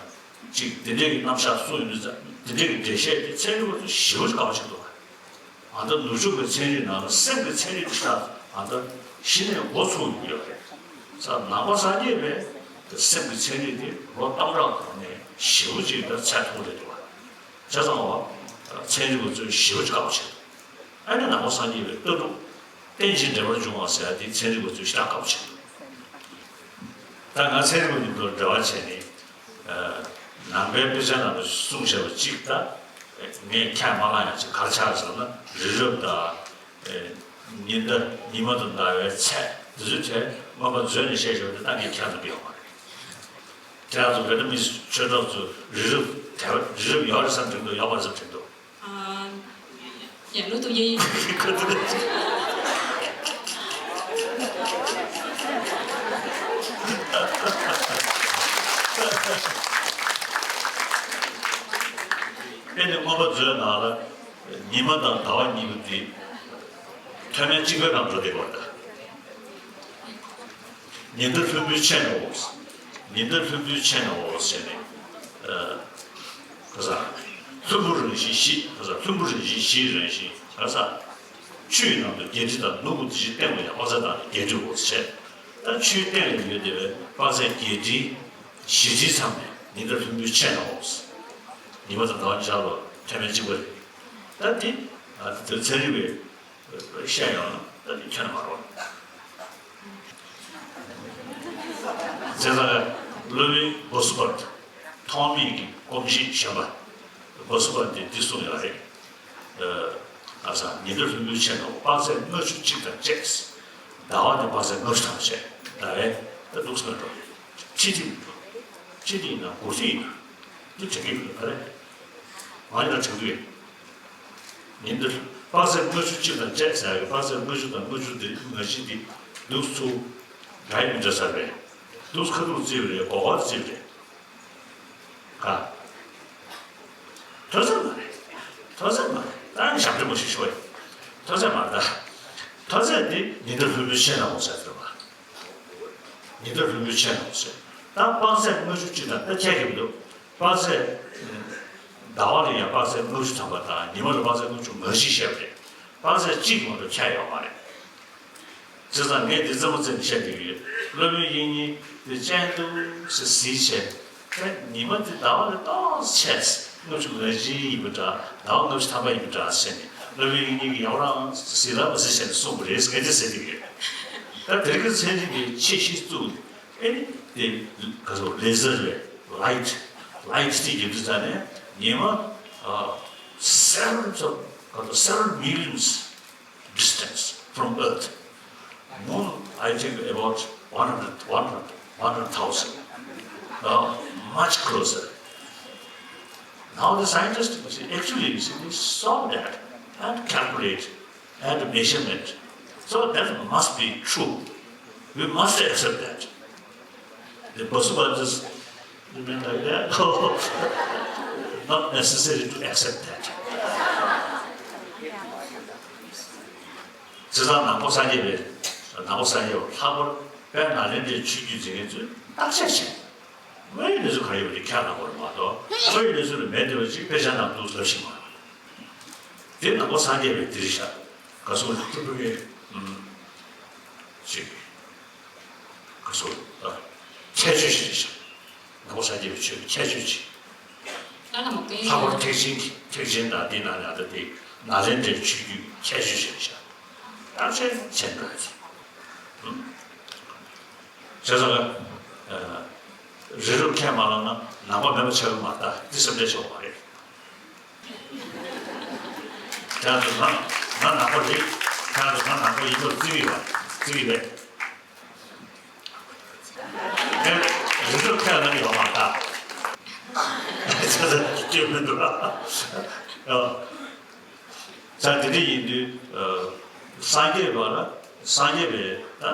ཅིག་དེ་འདྲའི་གི་རྣམ་གཞག་གསུངས་ཡོང་དུས་ཙང་དེ་འདྲའི་གི་འགྲེལ་བཤད་དེ་ཚན་རིག་པ་ཚོ་ཞེ་པོ་ཅིག་དཀའ་བ་ཆགས་འདུག་བ། ཨ་ད་ནུབ་ཕྱོགས་པའི་ཚན་རིག་ནང་ལ་སེམས་ཀྱི་ཚན་རིག་ཅིག་ད་ཨ་ད་གཞི་ནས་འགོ་ཚུགས་ཡོད་རེད། ས་ནང་པ་སངས་རྒྱས་པའི་སེམས་ཀྱི་ཚན་རིག་དེ་ལོ་སྟོང་ཕྲག་གོང་ནས་ཞེ་པོ་ཅིག་ད་ཚད་མཐོ་རེད་འདུག་བ། བྱས་ཙང་བ། ཚན་རིག་པ་ཚོས་ཞེ་པོ་ཅིག་དཀའ་བ་བྱས་འདུག་ཨ་ནི་ནང་པ་སངས་རྒྱས་པའི་ལྟ་གྲུབ་རྟེན་ཅིང་འབྲེལ་བར་འབྱུང་བ་ཟེར་ཡ་དེ་ཚན་རིག་པ་ཚོས་ཞེ་དྲག་དཀའ་བ་བྱས་འདུག་ད་ང་ཚན་རིག་པ་མཉམ་དུ་འབྲེལ་བ་བྱས་ནས། ནང་པའི་དཔེ་ཆ་ནང་དུ་གསུངས་བཞག་པ་གཅིག་ད། ངས་ཁས་མ་བླངས་ཡ་གཅིག་ག་རེ་ཆགས་ཟེར་ན་རི་རབ་དང་། ཉི་ཟླ་ཉི་མ་དང་ཟླ་བའི་ཚད་འདི་ཚོའི་གྲས་མངོན་པ་མཛོད་ནས་བཤད་ཞོར་དུ་ད་ངས་ཁས་ལེན་ཡོད་མ་རེད། དེ་ཡང་ཚོ་བོད་མི་ཆོས་གྲོགས་ཚོ་རི་རབ་དེ་རི་རབ་ཡོད་རེད་བསམ་དྲན་འདུག་ཡོད་མ་རེད་བསམ་དྲན་འདུག་ཡ་ལོ་ཏོ་ཡེ་ཡེ། ཨེ་ནི་མངོན་པ་མཛོད་ནང་ལ་ཉི་མ་དང་ཟླ་བ་གཉིས་པོ་དེ་མཐོ་དམན་གཅིག་པའི་ནང་འགྲོ་བསྡད་པ་འདྲ། ཉི་ཟླ་ལྷུན་པོའི་ཆས་ནོ། ཉི་ཟླ་ལྷུན་པོའི་ཆས་ནོ་ཟེར་ནས། ཨ། ག་ས། ལྷུན་པོ་རང་བཞིན་བཞི། ག་ས། ལྷུན་པོ་རང་བཞིན་བཞིའི་རང་བཞིན། ག་ས། ཆུ་ཡི་ནང་དུ་བརྒྱད་ཁྲི་དང་ནོར་བུ་དེ་བཞིན་སྟེང་དུ་ཡང་དཔག་ཚད་དང་བརྒྱད་ཁྲི་འོ་ཟེར། ད་ཆུའི་སྟེང་ལ་ཡོད་བསྡད་པའི་དཔག་ཚད་བརྒྱད་ཁྲི་བཞི་ཁྲིའི་མཚམས་ནས་ཉི་ཟླ་ལྷུན་པོའི་ཆས་ནོ། ཉི་མ་དང་ཟླ་བ་གཉིས་ཆར་ལ་མཐོ་དམན་གཅིག་པ་རེད། ད་དེ། ཨ། དེ་ཚན་རིག་པས། བཤད་ཡོང་ན་ད་དེ་ཁྱོན་ནས་མ་རེད། བྱས་ཙང་སློབ་དཔོན་བྷོ་སུ་པར་ཐོགས་མེད་ཀྱི་གོམས་གཤིས་གཞོན་པ་བྷོ་སུ་པར་དེ་འདི་གསུངས་ཡོད་རེད། ཨ་ས། ཉི་ཟླ་ལྷུན་པོའི་ཆས་ནོ། དཔག་ཚད་ལྔ་བཅུ་གཅིག་དང་བཅས། ཟླ་བ་དེ་དཔག་ཚད་ལྔ་བཅུ་ཐམ་པ་བྱས། ཟླ་བའི་ད་འདུག་སེ་འགྲོ། ཁྲི་གཅིག་འགྲོ། ཁྲི་གཅིག་ཡིན་ན་སྒོར་གཅིག་ཡིན་ན་འདི་དྲན་གྱི་ཡོད་རེད། ང་ཡིན་ན་དྲན་གྱི་ཡོད། ཉིན་འདིར་དཔག་ཚད་ལྔ་བཅུ་གཅིག་དང་བཅས་ཟེར་ཡག་གི་དཔག་ཚད་ལྔ་བཅུ་དང་ལྔ་བཅུ་འདི་ང་བཞིན་འདི་འདུག་ཚུགས་འདྲ་ཡིན་འདྲ་ས་རེད། འདུག་ཁ་ཐུག་བརྩིས་པ་རེད། གོ་གོ་བརྩིས་པ་རེད། ག་ཐོས་ཚད་མ་རེད། ཐོས་ཚད་མ་རེད། ད་ནི་ཞབས་འདྲེན་མ་ཞིག་ཤོག་ཡ། ཐོས་ཚད་མ་རེད་ད། ཐོས་ཚད་འདི་ཉི་ཟླ་ལྷུན་པོའི་ཆས་ནོ་ཟེར་ཐུབ་པ། ཉི་ཟླ་ལྷུན་པོའི་ཆས་ནོ་ཟེར། ད་དཔག་ཚད་ལྔ་བཅུ་གཅིག་དང་ད་ཁྱད་ཀྱི་མི་འདུག་དཔག་ཚད། ཟླ་བ་ལ་ཡང་དཔག་ཚད་ལྔ་བཅུ་ཐམ་པ་དང་ཉི་མ་ལ་དཔག་ཚད་ལྔ་བཅུ་ང་བཞི་བཤད་པ་རེད། དཔག་ཚད་གཅིག་མ་གཏོགས་ཁྱད་ཡོད་མ་རེད། བྱས་ཙང་ངས་འདི་རྩེད་མོ་རྩེ་ནས་བཤད་ཀྱི་ཡོད། སློབ་དཔོན་དབྱིག་གཉེན་དེ་སྤྱན་དུ་ཟེར་གཟིགས་བྱས། ད་ཉི་མ་འདི་ཟླ་བ་ལས་ཏོག་ཙམ་ཆེ། ལྔ་བཅུ་ང་གཅིག་ཡིན་པ་འདྲ། ཟླ་བ་ལྔ་བཅུ་ཐམ་པ་ཡིན་པ་འདྲ་ཟེར་ནས། སློབ་དཔོན་དབྱིག་གཉེན་གྱིས་ཡང་རང་ཟིན་ལ་མ་ཟིན་ཟེར་ནས་གསུངས་པ་རེད། ངས་དེ་ཟེར་གྱི་ཡོད། ད་དེ་རིང་ཚན་རིག་པའི་ཆེད་གཞི་བཙུགས་ནས། ཨེ་ནི་དེ་ག་ཚོད་ལེ་ཟར་རེད། ལའིཊ། ལའིཊ་དེ་རྒྱབ་དུས་ཙ་ནས་ཉི་མ་ཨ་several of- ག་ཚོད་several millions distance from Earth. Moon, I think about one hundred, one hundred, one hundred thousand. Uh, much closer. Now the scientists, you see, actually, you see, they saw that and calculate and measurement. So that must be true. We must accept that. The possibilities remain like that. Not necessary to accept that. བྱས་ཙང་ནང་པ་སངས་རྒྱས་པའི། ནང་པ་སངས་རྒྱས་པ་ལྷག་པར་དཔལ་ནཱ་ལེནྡྲའི་ཆོས་བརྒྱུད་འཛིན་མཁན་ཚོས་བརྟག་དཔྱད་བྱས། དངོས་ཡོད་གནས་ཚུལ་ག་རེ་ཡོད་པ་དེ་ཁས་བླངས་དགོས་རེད་མ་གཏོགས། དངོས་ཡོད་གནས་ཚུལ་ལ་མེད་བསྡད་པ་ཅིག་དཔེ་ཆ་ནང་འདུག་ལབ་ཤེས་མ་རེད། དེ་ནང་པ་སངས་རྒྱས་པའི་འདིར་བཞག་ག་སོ་ཀྲུ་པུ་ཀའི་ཅིག་ག་སོ་ཁྱད་ཆོས་ཤིག་རེད་བཞག་ནང་པ་སངས་རྒྱས་པའི་ཆོས་ཀྱི་ཁྱད་ཆོས་ཅིག་ད་ལ་མ་ཀའི་ལྷག་པར་ཐེག་ཆེན་གྱི་ཐེག་ཆེན་དང་དེའི་ནང་ནས་ད་ལྟ་དེ་ནཱ་ལེནྡྲའི་ཆོས་བརྒྱུད་ཁྱད་ཆོས་ཤིག་རེད་བཞག་བརྟག་དཔྱད་བྱས་འགྲོ་ཡ་ཅིག་བྱས་ཙང་། རི་རབ་ཁས་མ་བླངས་ན་ནང་པ་མེད་པ་ཆགས་ཀྱི་མ་རེད། ད་འདི་སེམས་ཁྲལ་ཆོག་པ་རེད། ཁྱེད་རང་ཚོ་ང་ང་ནང་པ་རེད། ཁྱེད་རང་ཚོ་ང་ནང་པ་ཡིན་པར་བརྩི་གི་ཡོད། བརྩི་གི་མེད། ངས་རི་རབ་ཁས་ལེན་གྱི་ཡོད་མ་རེད་ད། ཁྱེད་ཚོ་སྐྱོན་མི་འདུག་ཨ། ད་དེ་འདྲ་ཡིན་དུས། སངས་རྒྱས་པ་ལ་སངས་རྒྱས་པའི་ད་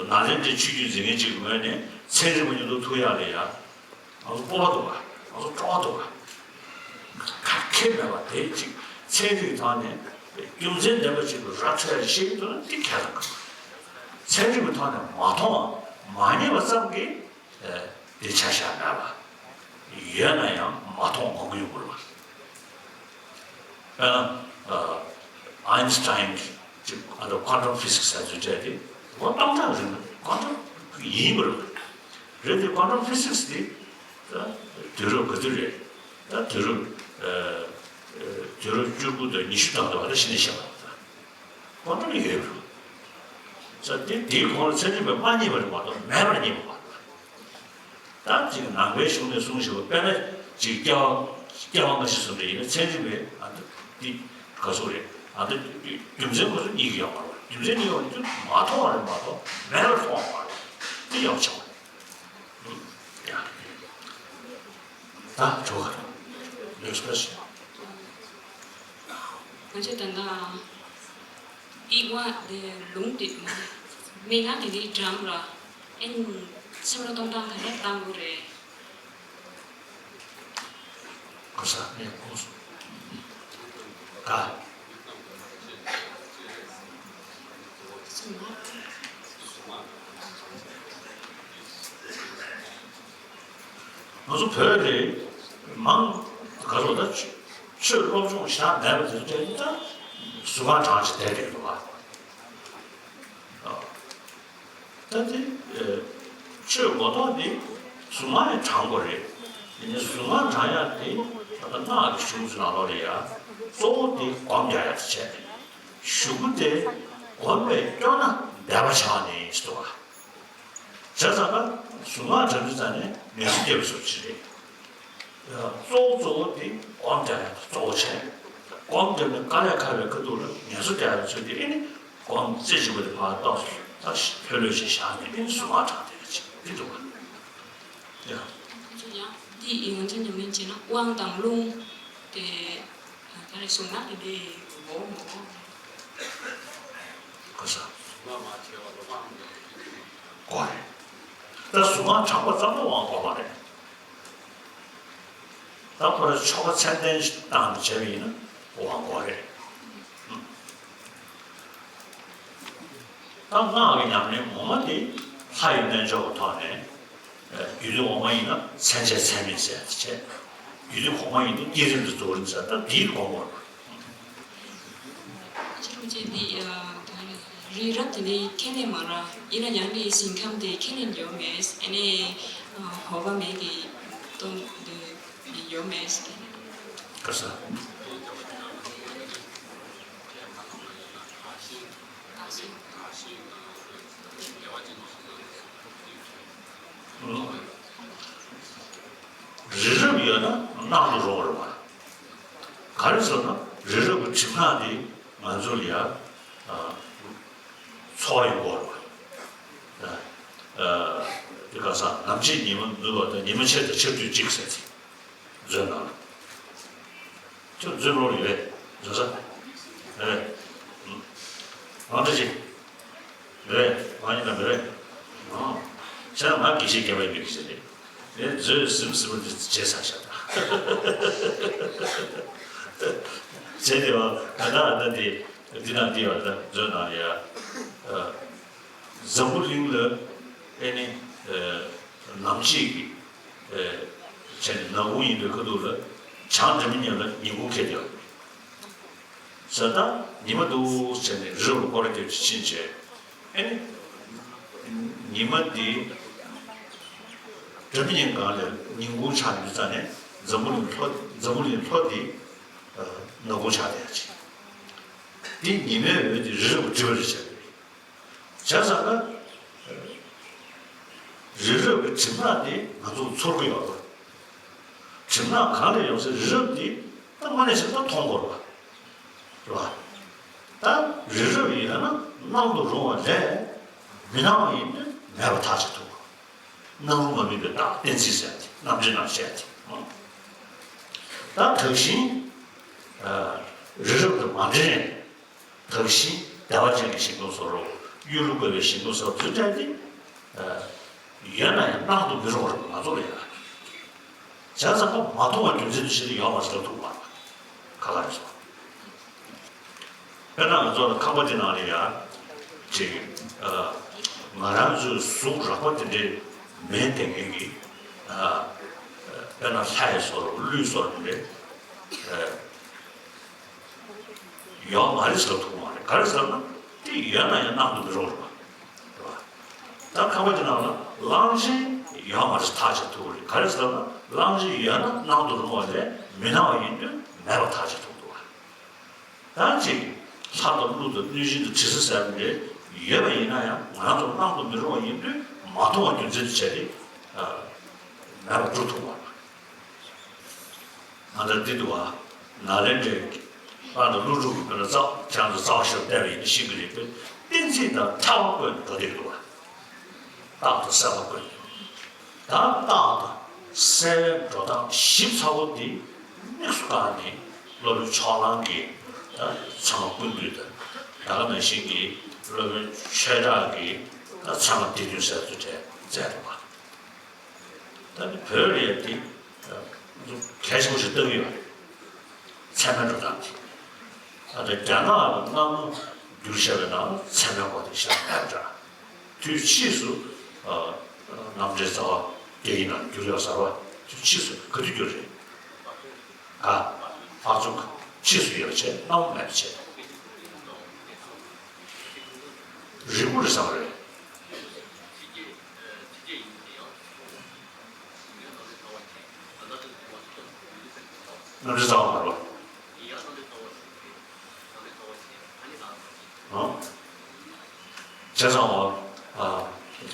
ནཱ་ལེནྡྲའི་ཆོས་བརྒྱུད་འཛིན་མཁན་ཅིག་གི་ངོས་ནས་ཚན་རིག་པ་མཉམ་དུ་ཐུག་ཡག་ལ་ཡ། ང་ཚོ་སྤོབས་པ་འདུག་ག་ང་ཚོ་སྤྲོ་བ་འདུག་ག་ག་གེ་མེད་པ་དེ་ཅིག་ཚན་རིག་ཐོག་ནས་རྒྱུ་མཚན་ལྡན་པ་ཅིག་ཏུ་ར་འཕྲོད་ཡག་ཤེས་ཀྱི་འདུག་ན་འདི་ཁས་བླངས་དགོས། ཚན་རིག་པའི་ཐོག་ནས་མ་མཐོང་བ་མ་རྙེད་པ་ཙམ་གྱིས། དེ་ཆ་བཞག་མེད་པ། ཡོད་ན་ཡང་མ་མཐོང་མང་པོ་ཡོང་གི་རེད་པ། དཔེར་ན། ཨ་ཨའིན་སི་ཊའིན་གྱིས་ཅིག་ཨ་ད་ཀོན་ཊམ་ཕི་སིག་སི་ཟེར་ཚུལ་སྤྲད་དེ་ལོ་སྟོང་ཕྲག་རིང་ཀོན་ཊམ་ཡིན་པ་རེད། རེད་དེ་ཀོན་ཊམ་ཕི་སིག་སི་དེ་ད་དུས་རབས་ག་དུས་རེད། ད་དུས་རབས་ཨ་ཨ་དུས་རབས་བཅུ་དགུ་དང་ཉི་ཤུ་ནང་དུ་བ་ད་ཤི་ནས་ཤི་བ་རེད། ཀོན་ཊམ་ཡོད་རེད། ས་དེ་དེའི་གོང་ལ་ཚན་རིག་པས་མ་རྙེད་པ་རེད་མ་གཏོགས་མེད་པར་རྙེད་པ་མ་རེད། ད་ཅིག་ནང་པའི་གཞུང་ནས་གསུངས་བཞག་པ་དཔེར་ན་ཅིག་སྐྱེ་བ་སྐྱེ་བ་སྔ་ཕྱི་གསུམ་རེ་ཡིན་ན་ཚན་རིག་པས་ཨ་ད་འདི་ག་ཚོད་རེད། ཨ་ད་རྒྱུ་མཚན་ཁོ་ཚོ་རྙེད་ཀྱི་ཡོད་མ་རེད། རྒྱུ་མཚན་རྙེད་ཡོད་རེད་དུས་མ་མཐོང་བ་རེད་མ་གཏོགས་མེད་པར་མཐོང་བ་མ་རེད། འདི་ཡག་ཆེ་བ་རེད། ཡ། ད་གྲོགས་ལེགས་པར་ཤེས། ང་ཚོས་ད་ལྟ་ཨི་ཝ་དེ་ལུང་དེ་མི་ང་དེ་དེ་འགྲམ་ར་ཨེ་སེམས་ལ་གཏོང་སྟངས་ག་འདྲ་བཏང་དགོས་རེད། གོ་ས་ནས་གོ་སོང་། ག་ང་ཚོ་བོད་རེད། མང་ག་ཚོད་ད་ཆོས་སློབ་སྦྱོང་བྱ་མེད་པ་དེ་ཚོ་ད་ཟུར་ཁང་གྲངས་ཀྱི་བསྡད་བསྡད་འདུག་ག་ད་དེ་ཆོས་གོ་རྟོགས་དེ་གཟུངས་སྔགས་ཡང་བགྲང་དགོས་རེད། དེ་ནས་གཟུངས་སྔགས་བགྲང་ཡག་དེ་ད་ལྟ་སྔགས་ཀྱི་གཞུང་ཚོ་ནང་ལོགས་ལ་ཡ་གཙོ་བོ་དེ་སྒོམ་རྒྱག་ཡག་དེ་བྱས་ནས་གཞུག་གུ་དེ་སྒོམ་པས་སྐྱོ་ན་འབད་པ་བྱ་བ་ནི་ཟེར་བ། བྱས་ཙང་ན་གཟུངས་སྔགས་བགྲང་དུས་ཙང་ནས་ངལ་གསོ་རྒྱག་པའི་བཟོ་ཅིག་རེད། གཙོ་བོ་གཙོ་བོ་དེ་སྒོམ་རྒྱག་ཡག་གཙོ་བོ་བྱས། སྒོམ་རྒྱབ་ནས་དཀའ་ལས་ཁག་པའི་ཁ་ཐུག་ལ་ངལ་གསོ་རྒྱག་ཡག་ཚུལ་དེ་ཨེ་ནི་སྒོམ་རྩེ་གཅིག་པ་དེ་ཕར་ཏོག་ཙམ་ལྷོད་ལྷོད་ཅིག་བཞག་ནས་ཨེ་ནི་གཟུངས་སྔགས་བགྲང་བསྡད་ཡག་ཅིག་དེ་འདུག་ག་ཡ། ཡང་འདི་ཡིན་ང་ཚོ་ཉམས་ལེན་བྱས་ན་དབང་དང་རླུང་དེ་ག་རེ་གཟུངས་སྔགས་དེ་འདྲའི་འོ་མོ། གོ་ས། གོ་རེད། ད་གཟུངས་སྔགས་བགྲང་པ་ཙམ་དུ་དབང་གོ་བ་རེད། ད་ཁོ་རང་ཆོ་ག་མཚན་ལྡན་ཞིག་བཏང་ནས་བྱས་པ་ཡིན་ན་དབང་གོ་རེད། ད་སྔགས་ཀྱི་ཉམས་ལེན་ངོ་མ་དེ་ལྷ་ཡི་རྣལ་འབྱོར་གྱི་ཐོག་ནས། རྒྱུད་སྡེ་འོག་མ་ཡིན་ན་མཚན་བཅས་ཚད་མེད་ཟེར་ཡག་དེ་བྱས། རྒྱུད་སྡེ་གོང་མ་ཡིན་ན་བསྐྱེད་རིམ་དང་རྫོགས་རིམ་ཟེར་ད་འདིའི་དགོངས་པ་རེད། ཕྱི་རུ་ཅན་འདི་ཡ་ད་རི་རབ་དེ་ནི་ཁས་ལེན་མ་ར་ཡིན་ན་ཡང་ནི་ཞིང་ཁམས་དེ་ཁས་ལེན་ཡོད་མེད་ཨ་ནི་ཧོ་བ་མེད་ཀྱི་སྟོང་དུ་ཡོད་མེད། ག་ས། རི་རབ་ཡོད་ན་གནག་ཏུ་རུང་བ་རེད་བ། ག་རེ་ཟེར་ན་རི་རབ་ཀྱི་གྲིབ་ནག་དེ་ང་ཚོ་ལ་ཡ། ཚོར་ཡོང་གི་རེད་བ། དེ་ག་ས་ནམ་ཕྱེད་ཉི་མ་ནུབ་པ་དང་ཉི་མ་ཆེར་དང་ཆེར་དུས་གཅིག་ཟེར་ཚེ། མཛོད་ནང་ལ། ཁྱོད་མཛོད་ལོར་ཡོད་རེད། མཛོད་ས། རེད། ང་འདྲ་ཅིག་རེད། ང་ཡིན་ན་མི་རེད། ཨང་། བྱས་ན་ང་དགེ་བཤེས་སྐྱབས་པའི་མི་གི་ཟེར་རེད། རེད། མཛོད་ཟིམ་ཟིམ་པོ་འདི་བྱས་ས་ཤག་ད། བྱས་དེ་བ་ད་ད་ད་འདི་འདི་ན་འདི་བ་ད་མཛོད་ནང་ཡ། འཛམ་བུ་གླིང་ལ་ཨེ་ནི་ནམ་ཕྱེད་ཀྱི་བྱས་ནས་ནག་ཁུང་ཡིན་པའི་ཁ་ཐུག་ལ་བྱང་སྒྲ་མི་སྙན་ལ་ཉིན་གུང་ཁེལ་བསྡད་ཡོད་རེད། ཟེར་ད་ཉི་མ་འདུག་བྱས་ནས་རི་རབ་ལ་སྐོར་ར་རྒྱབ་ཅིག་ཕྱིན་བྱས། ཨེ་ནི། ཉི་མ་འདི། སྒྲ་མི་སྙན་སྒང་ལ་ཉིན་གུང་ཆགས་ཡོད་ཙང་ནས་འཛམ་བུ་གླིང་ལྷོ་འཛམ་བུ་གླིང་ལྷོ་འདི། ནག་ཁུང་ཆགས་བསྡད་ཡ་ཅིག་འདི་ཉི་མའི་འོད་འདི་རི་རབ་ལ་འགྲིབ་པ་རེད་བྱས་པ་རེད། བྱས་ཙང་ན། རི་རབ་ཀྱི་གྲིབ་ནག་འདི་ང་ཚོ་ཚོར་གི་ཡོད་རེད། གྲིབ་ནག་གང་ལས་ཡོང་སའི་རི་རབ་འདི་ད་དངོས་གནས་བྱས་ན་མཐོང་དགོས་རེད་བ། རེད་བ། ད་རི་རབ་ཡིན་ན་གནག་ཏུ་རུང་བ་ལས་མི་སྣང་བ་ཡིན་དུས་མེད་པ་ཐག་ཆོད་ཐུབ། སྣང་རུང་མ་དམིགས་པའི་རྟགས་གཏན་ཚིགས་ཟེར་ཏེ་རྣམ་འགྲེལ་ནང་བཤད་དེ། ད་དག་ཞིང་། རི་རབ་དང་མ་འབྲེལ་ནས། དག་ཞིང་བདེ་བ་ཅན་གྱི་ཞིང་ཁམས་སུ་རོ། གཡུ་ལོ་བཀོད་པའི་ཞིང་ཁམས་སུ་རོ་ཚུལ་བྲལ་ཏེ། ཡོད་ན་ཡང་སྣང་དུ་མི་རུང་བར་ང་ཚོ་ལ་ཡང་། བྱས་ཙང་ཁོ་མ་མཐོང་བ་རྒྱུ་མཚན་དུ་བྱས་ཏེ་ཡོད་མ་རེད་ལབ་ཐུབ་མ་རེད། ཁ་ཁ་རེད་སོང་། དཔེར་ན་ང་ཚོ་ལ་ཁང་པ་དེ་ནང་ལ་ཡང་། ཅིག་ང་རང་ཚོའི་གཟུགས་རགས་པ་དེ་འདྲའི་མེད་དེ་ངེད་ཀྱི། དཔེར་ན་ལྷའི་བཟོ་འདྲ་ཀླུའི་བཟོ་འདྲ་དེ་འདྲའི། ཡོད་མ་རེད་ཟེར་ཐུབ་མ་རེད། ག་རེ་ཟེར་ན་དེ་ཡོད་ན་ཡང་སྣང་དུ་མི་རུང་རེད་པ། རེད་པ། ད་ཁང་པ་དེ་ནང་ལ་གླང་ཆེན་ཡོད་མ་རེད་ཐག་བཅད་ཐུབ་རེད། ག་རེ་ཟེར་ན་གླང་ཆེན་ཡོད་ན་སྣང་དུ་རུང་བ་ལས་མི་སྣང་བ་ཡིན་དུས་མེད་པ་ཐག་བཅད་ཐུབ་འདུག་བ། ད་ཅིག་ལྷ་དང་ཀླུ་དང་གནོད་སྦྱིན་དང་དྲི་ཟ་ཟེར་བ་འདི་ཡོད་པ་ཡིན་ན་ཡང་ང་རང་ཚོ་སྣང་དུ་མི་རུང་བ་ཡིན་དུས་མ་མཐོང་བ་རྒྱུ་མཚན་དུ་བྱས་ཏེ་མེད་པར་འགྲོ་ཐུབ་པ། ང་ཚོ་འདི་འདུག་བ། ནཱ་ལེནྡྲའི་པཎ་ཌི་ཏ་ཀླུ་སྒྲུབ་ཀྱི་དཔེར་ན་རྩ་ཁྱེད་རང་ཚོ་རྩ་བ་ཤོར་བལྟས་པ་ཡིན་ན་ཤེས་ཀྱི་རེད་པས། གཏན་ཚིགས་དང་ཕྲ་བ་བཀོད་ནས་འགྲོ་བསྡད་འདུག་བ། རྟགས་དང་གསལ་བ་བཀོད་ནས། ད་རྟགས་དང་གསལ་བའི་འགྲོ་སྟངས་ཞིབ་ཚགས་པོ་འདི་དམིགས་སུ་བཀར་ནས་སློབ་དཔོན་ཕྱོགས་གླང་གིས་ད་ཚད་མ་ཀུན་བཏུས་དང་། ད་ག་ནང་བཞིན་གྱི་སློབ་དཔོན་ཆོས་གྲགས་ཀྱིས་ད་ཚད་མ་སྡེ་བདུན་ཟེར་ཚུལ་བྲིས་མཛད་འདུག་བ། ད་ནི་བོད་ལ་ཡང་དེ་གལ་ཆེན་པོ་ཞིག་ལྟ་གི་ཡོད་རེད། ཚད་མའི་འགྲོ་སྟངས་དེ། ད་ལྟ་རྒྱ་ནག་ལ་སྔ་མོ་བསྒྱུར་བཞག་པའི་ནང་ཚད་མའི་སྐོར་དེ་བཞག་མེད་པ་འདྲ། དུས་ཕྱིས་སུ་རྣམ་འགྲེལ་རྩ་བ་རྒྱ་ཡིག་ནང་བསྒྱུར་ཡོད་ཟེར་བ་དུས་ཕྱིས་སུ་ག་དུས་བསྒྱུར་རེད། ཨ། ཕར་ཚུར་ཕྱིས་སུ་ཡོད་བྱས་སྣང་བ་མེད་པ་བྱས། རིལ་བུ་རེད་བསམ་པ་རེད། རྣམ་འགྲེལ་རྩ་བ་མ་རེད་པ། ཨང་། བྱས་ཙང་འོ།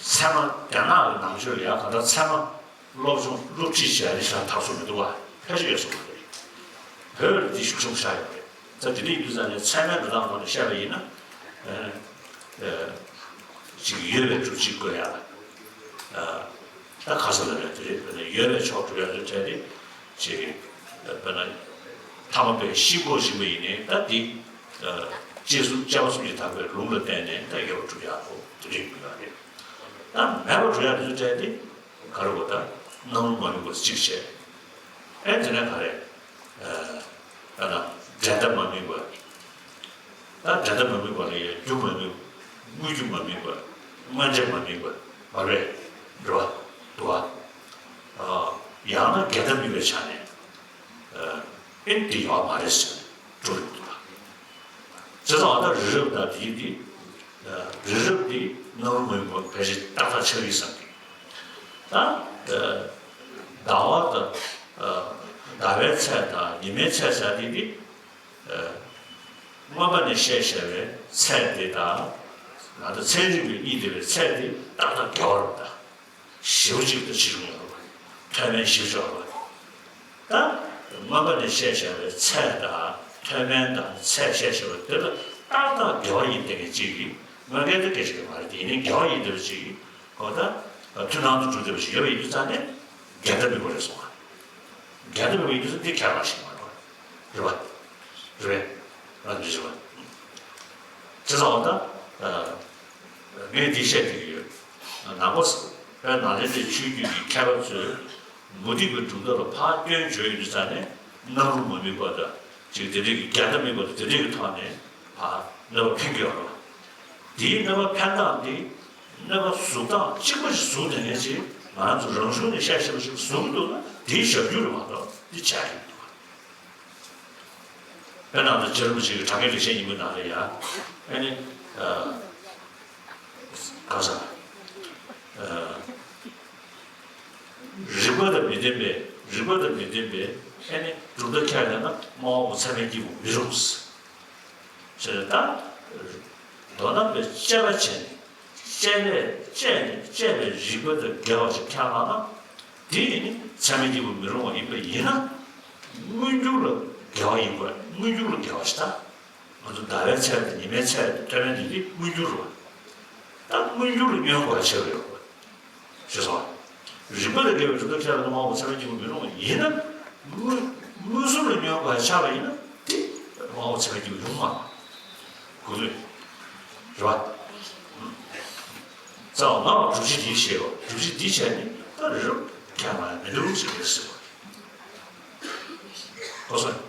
ཚད་མ་རྒྱ་ནག་གི་ནང་ཆོས་ལ་ཡང་གང་ལྟར་ཚད་མ་སློབ་སྦྱོང་སློབ་ཁྲིད་བྱས་ནས་ཤར་ཐར་སོང་མི་འདུག་བ། ཕལ་ཆེར་ཡོད་སོང་བ་རེད། བོད་ལ་འདི་ཤུགས་ཆེན་པོ་ཆགས་ཡོད་རེད། ད་དེ་འདྲ་ཡིན་དུས་ཙང་ནས་ཚད་མའི་འགྲོ་སྟངས་ཐོག་ནས་བཤད་པ་ཡིན་ན། ཅིག་ཡོད་པའི་སྒྲུབ་བྱེད་དགོས་ཡ། ད་ག་ས་ལ་རེད་དེ་རེད། དཔེར་ན་ཡོད་པའི་ཕྱོགས་སྒྲུབ་ཡ་ལ་བྲལ་ཏེ་ཅིག་དཔེར་ན་ཐ་མ་དཔེ་ཤིང་ཕོར་བཞིན་པ་ཡིན་ནའི་ད་འདི་རྗེས་སུ་སྐྱེ་བ་གསུམ་གྱི་དག་པའི་ལུང་ལ་བརྟེན་ནས་ད་ཡོད་པ་སྒྲུབ་ཡ་ཐོག་དེ་འདྲ་ཡིན་པ་རེད། ད་མེད་པ་སྒྲུབ་ཡ་དེ་ཚོ་བྲལ་ཏེ་ག་རེ་གོ་ད་སྣང་རུང་མ་དམིགས་པ་གཅིག་བྱས། ཨེ་དེ་ནས་ག་རེ། ཨ་ན་འགྲན་ཟླ་མ་དམིགས་པ། ད་འགྲན་ཟླ་མ་དམིགས་པ་ལ་ཡང་རྒྱུ་མ་དམིགས། དངོས་རྒྱུ་མ་དམིགས་པ། དངོས་རྗེས་མ་དམིགས་པ་མ་རེད། འགྲོ་བ་འདུག་བ། ཡང་ན་འགལ་ཟླ་དམིགས་པའི་ཆ་ནས་ཨེ་འདི་ཡོད་མ་རེད་ཟེར་ནས་འགྲོ་རིགས་འདུག་བ། བྱས་ཙང་ད་རི་རབ་དང་དེའི་འདི། རི་རབ་འདི་སྣང་རུང་མ་དམིགས་པ་ཕལ་ཆེར་ཏག་ཏག་ཆགས་ཀྱི་བསམ་གི། ད། ཟླ་བ་དང་། ཟླ་ ཟླ་བའི་ཚད་དང་ཉི་མའི་ཚད་ཟེར་དེ་ནི། ཨ། མངོན་པ་ནས་བཤད་བྱ་བའི་ཚད་དེ་དང་། ང་ཚོ་ཚན་རིག་པས་གཉིས་སྡེ་བའི་ཚད་དེ་ཏག་ཏག་འགལ་བ་རེད་ད། ཞེ་པོ་ཅིག་ཏུ་ཕྱིར་འོང་ཡོད་རེད། མཐོ་དམན་ཞེ་པོ་ཅིག་ཡོད་རེད། ད་མངོན་པ་ནས་བཤད་བྱ་བའི་ཚད་དང་མཐོ་དམན་དང་ཚད་བཤད་བྱ་བ་དེ་ལ་ཏག་ཏག་འགལ་བ་ཡིན་བསྡད་མཁན་ཅིག་གིས་དངོས་འགལ་དེ་སྐད་ཆ་གི་མ་རེད་དེ། ཡིན་ནའི་འགལ་བ་ཡིན་བསྡད་པ་ཅིག་གིས་གོ། ད་མཐུན་སྣང་དུ་གྲུབ་བསྡད་པ་ཞིག་ཡོད་པ་ཡིན་དུས་ཙང་ནས་འགལ་ཟླ་མི་དགོས་རེད་གསུངས་པ། འགལ་ཟླ་མི་དགོས་ཡིན་དུས་ཙང་འདི་ཁས་ལེན་ཞིག་མ་རེད་བ། རེད་བ། རེད་བས། ང་འདི་ཞིག་བ། བྱས་ཙང་འོ་ད། ངས་འདི་བཤད་བསྡད་ཀྱི་ཡོད། ནང་པ་ས་པའི་ནང་ལས་འདས་ཆོས་བརྒྱུད་ཀྱི་མཁས་པ་ཚོས་མུ་སྟེགས་ཀྱི་གྲུབ་མཐའ་ལ་ཕར་སྐྱོན་བརྗོད་ཡོང་དུས་ཙང་ནས་སྣང་རུང་མ་དམིགས་པ་དང་ཅིག་དེ་འདྲས་ཀྱི་འགལ་ཟླ་དམིགས་པ་དང་དེ་འདྲས་ཀྱི་ཐོག་ནས་ཕར་གནོད་པ་འཕེན་གྱི་ཡོད་རེད་བ། དེའི་གནོད་པ་འཕེན་སྟངས་དེ། གནོད་པ་ཟུག་སྟངས་གཅིག་པ་ཞིག་ཟུག་བསྡད་མཁན་ཅིག་ང་རང་ཚོ་རང་གཞུང་ནས་བཤད་ཤེས་པ་ཞིག་ཟུག་གི་འདུག་ན་དེའི་ཞབས་ཀྱུ་རེད་མ་གཏོགས་འདི་བྱ་ཡི་མི་འདུག་དཔེར་ན་ད་རྗེ་རིན་པོ་ཆེ་གི་དྲང་ངེས་རིགས་ཤེས་སྙིང་པོའི་ནང་ལ་ཡ། ཨ་ནི། ཨ། གང་ཟག་ཨ། རིགས་པ་དང་མི་ལྡན་པའི་རིགས་པ་དང་མི་ལྡན་པའི་ཨ་ནི་གྲུབ་མཐའ་ཁས་ལེན་ན་སྨྲ་བ་པོ་ཚད་མའི་སྐྱེས་བུ་མི་རུང་། ཞེས་ད། མདོར་ན་པའི་དཔྱད་པ་བྱས་ནས་དཔྱད་ལས་དཔྱད་ནས་དཔྱད་པའི་རིགས་པ་དང་འགལ་བ་ཞིག་ཁས་བླངས་ན། དེ་ཡིན་ནི་ཚད་མའི་སྐྱེས་བུ་མི་རུང་བ་ཡིན་པ་ཡིན་ན། མངོན་གྱུར་ལ་འགལ་བ་ཡིན་དགོས། མངོན་གྱུར་ལ་འགལ་བ་ཞིག་ད། ང་ཚོ་ཟླ་བའི་ཚད་དང་ཉི་མའི་ཚད་དང་མཐོ་དམན་དེ་ནི་མངོན་གྱུར་རེད་བ། ད་མངོན་གྱུར་ལ་བསྙོན་དགོས་པ་ཆགས་ཡོད་དགོས། ཞེས་སོ། རིགས་པ་ལས་འགལ་བའི་གྲུབ་མཐའ་ཁས་ལེན་ན་སྨྲ་བ་པོ་ཚད་མའི་སྐྱེས་བུ་མི་རུང་བ་ཡིན་ན། མངོན་མངོན་སུམ་ལ་བསྙོན་དགོས་ཆགས་པ་ཡིན་ན་དེ་སྨྲ་བ་པོ་ཚད་མའི་སྐྱེས་བུ་ཡོང་མ་རེད། གོ་ཐོས། རེད་བ། རྩ་བ་ང་བ་སྒྲུབ་བྱེད་འདི་བྱེད་རོགས། སྒྲུབ་བྱེད་འདི་བྱས་ནས་ད་རེ་རོགས་ཁྱད་མ་མི་འདུག་ཟེར་གི་རེད་ཟེར་བ། གོ་སོང་།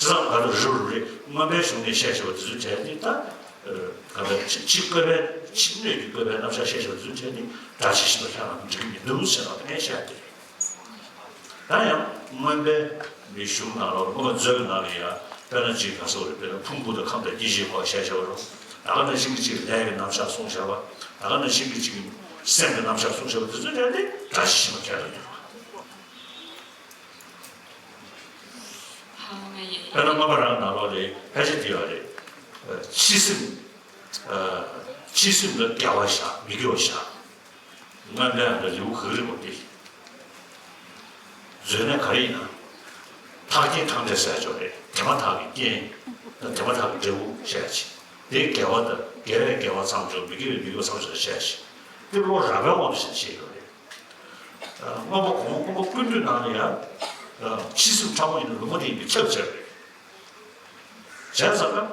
ཅི་ཙམ་ག་ལ་རུ་རུ་རེད། མངོན་པའི་གཞུང་ནས་བཤད་བྱ་བ་དེ་ཚོ་བྱས་ཏེ་ད། ག་ལ་ཕྱི་ཕྱི་བཀོད་པའི་ཕྱི་སྣོད་ཀྱི་བཀོད་པའི་རྣམ་གཞག་བཤད་བྱ་བ་དེ་ཚོ་བྱས་ཏེ་སྒྲ་ཇི་བཞིན་པར་ཁས་བླངས་ན་འགྲིག་གི་མི་འདུག་ཟེར་བ་དེ་ངས་བཤད་དེ་རེད། ད་ཡང་མངོན་པའི་མི་གཞུང་ནང་ལ་མངོན་པ་མཛོད་ཀྱི་ནང་ལ་ཡང་དཔེར་ན་ཅིག་ག་ཟེར་བ་རེད། དཔེར་ན་ཕུང་པོ་དང་ཁམས་དང་སྐྱེ་མཆེད་སྐོར་བཤད་བྱ་བ་རུང་། ད་ག་ནང་བཞིན་གྱི་ཅིག་ལས་ཀྱི་རྣམ་གཞག་གསུངས་བྱ་བ། ད་ག་ནང་བཞིན་གྱི་ཅིག་སེམས་ཀྱི་རྣམ་གཞག་གསུངས་བྱ་བ་དེ་ཚོ་བྱས་ཏེ་སྒྲ་ཇི་བཞིན་པར་ཁས་བླངས་ཡོད་རེད། དཔེར་ན་མངོན་པ་རང་ནང་ལོགས་ལ་ཕལ་ཆེར་འདི་ཡོད་རེད། ཕྱི་སེམས། ཕྱི་སེམས་ལ་འགལ་བ་བཞག་མི་དགེ་བ་བཞག་མངོན་པའི་ལེའུ་ག་རེ་རེད་པ་འདི། མཛོད་ནས་ག་རེ་ཡིན་ན། ཐག་རྐྱེན་ཐག་འདྲ་ཟེར་ཆོག་རེད། དེ་མ་ཐག་གི་རྐྱེན། དེ་མ་ཐག་གི་འབྲས་བུ་བཤད་ཅིང་། དེ་དགེ་བ་དང་དགེ་བས་དགེ་བ་མཚམས་སྦྱོར་མི་དགེ་བས་མི་དགེ་བ་མཚམས་སྦྱོར་བཤད་ཅིང་། དེ་བློ་རགས་པའི་དབང་དུ་བྱས་ནས་བཤད་ཡོད་རེད། མངོན་པ་གོང་མ་མངོན་པ་ཀུན་བཏུས་ནང་ལ་ཡང་། ཕྱི་སེམས་ཕྲ་མོ་ཡིན་ན་ལུང་མ་བསྟན་པའི་ཁྱབ་ཆེ་བ་རེད། བྱས་ཙང་ན།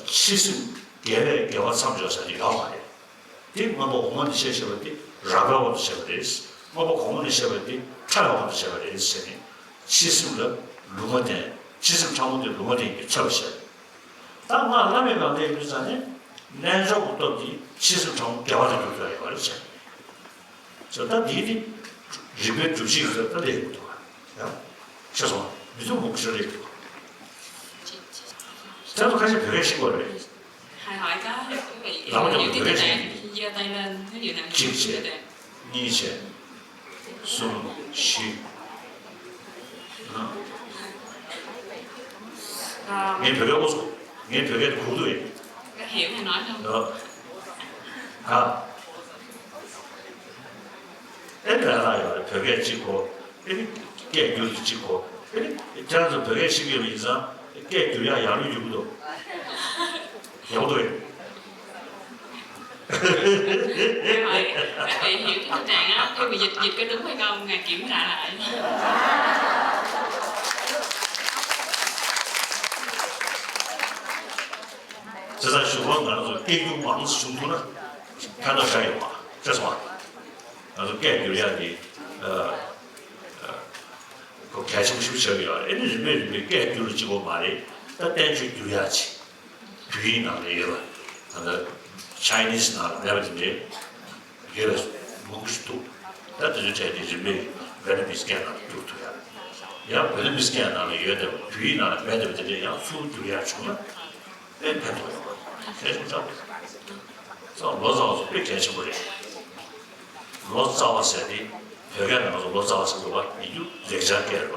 ཕྱི་སེམས་དགེ་བས་དགེ་བ་མཚམས་སྦྱོར་ཟེར་ནས་ཡོད་མ་རེད། དེ་མངོན་པ་འོག་མ་ནས་བཤད་བྱ་བ་དེ་རགས་པའི་འོག་ཏུ་བྱས་པ་རེད། མངོན་པ་གོང་མ་ནས་བཤད་པ་དེ་ཕྲ་བའི་འོག་ཏུ་བྱས་པ་རེད་ཟེར་ནས། ཕྱི་སེམས་ལ་ལུང་མ་བསྟན། ཕྱི་སེམས་ཕྲ་མོ་དེ་ལུང་མ་བསྟན་གྱི་ཁྱབ་བཤད། ད་ང་བླ་མེད་ལག་ལེན་ཡོད་ཙང་ནས་རྣལ་འབྱོར་གྱི་སྟོབས་ཀྱིས་ཕྱི་སེམས་ཕྲ་མོ་དགེ་བ་ལ་འགྱུར་ཐུབ་ཡོད་པ་རེད་བྱས། ད་འདི་ནི་རིགས་པའི་སྒྲུབ་བྱེད་ཀྱི་ད་ལས་མི་འདུག་ཡ། ཤེས་སོང་། མི་འདུག་མོ་ཤེས་རེད་འདུག་དེ་ཚོ་ཁ་ཤས་བོད་སྐད་ཤེས་དགོས་རེད། ལ་མོ་ཀྱང་བོད་སྐད་ཤེས་ཀྱི་གཅིག་བྱས། གཉིས་བྱས། གསུམ། བཞི། ངས་བོད་སྐད་ཨོ་ཚོ། ངས་བོད་སྐད་དེ་གོ་གི་འདུག་ཨེ། ཧ། ཨེ་འདྲ་ལ་ཡོད་རེད། བོད་སྐད་གཅིག་གོ། ཨེ་ནི་སྐད་བསྒྱུར་གྱི་གཅིག་གོ། ཨེ་ནི་ཁྱེད་རང་ཚོ་བོད་སྐད་ཤེས་ཀྱི་ཡོད་པ་ཡིན་ཙང་སྐད་བསྒྱུར་ཡག་ཡག་ལུས་འགྱུར་གྱི་འདུག་ཡག་པོ་འདུག་ཨེ། བྱས་ཙང་གཞུག་གུར་ང་རང་ཚོ་སྐད་སྒྱུར་མང་ཙམ་བྱུང་ཐུབ་ན་ཕན་ཐོགས་ཤར་ཡོང་བ་ཤེས་སོང་ང་། ང་ཚོ་སྐད་སྒྱུར་ཡག་དེ་ཁོ་གལ་ཆེན་པོ་ཞིག་ཆགས་ཀྱི་ཡོད་རེད། ཨེ་ནི་རིམ་པས་རིམ་པས་སྐད་སྒྱུར་རུ་གཅིག་པོ་མ་རེད། ད་བསྟན་བཅོས་སྒྱུར་ཡག་ཅིག་བོད་ཡིག་ནང་ལ་ཡོད་པ། ད་ལྟ་ཆའི་ནིས་ནང་ལ་མེད་པ་དེ་འདྲའི་ཡོད་པ་མང་པོ་ཞིག་འདུག་ད་དེ་ཚོའི་གྲས་དེ་རིམ་པས་ཝེ་ཏ་མི་སི་སྐད་ནང་ལ་བསྒྱུར་ཐུབ་ཡག་ཡང་ཝེ་ཏ་མི་སི་སྐད་ནང་ལ་ཡོད་བསྡད་པ་བོད་ཡིག་ནང་ལ་མེད་བསྡད་པ་དེ་འདྲའི་ཡང་ཚུར་བསྒྱུར་ཡག་བྱུང་ན་དཔེ་ཕན་ཐོགས་ཡོད་པ་གལ་ཆེན་པོ་ཆགས་འདུག་ལོ་ཙཱ་བ་ཚོ་དཔེ་གལ་ཆེན་པོ་རེད། ལོ་ཙཱ་བ་ཟེར་དེ་བོད་སྐད་ནང་ལ་ལོ་ཙཱ་བ་ཟེར་འདུག་པ། མི་རྒྱུད་ལེགས་སྦྱར་སྐད་རེད་པ།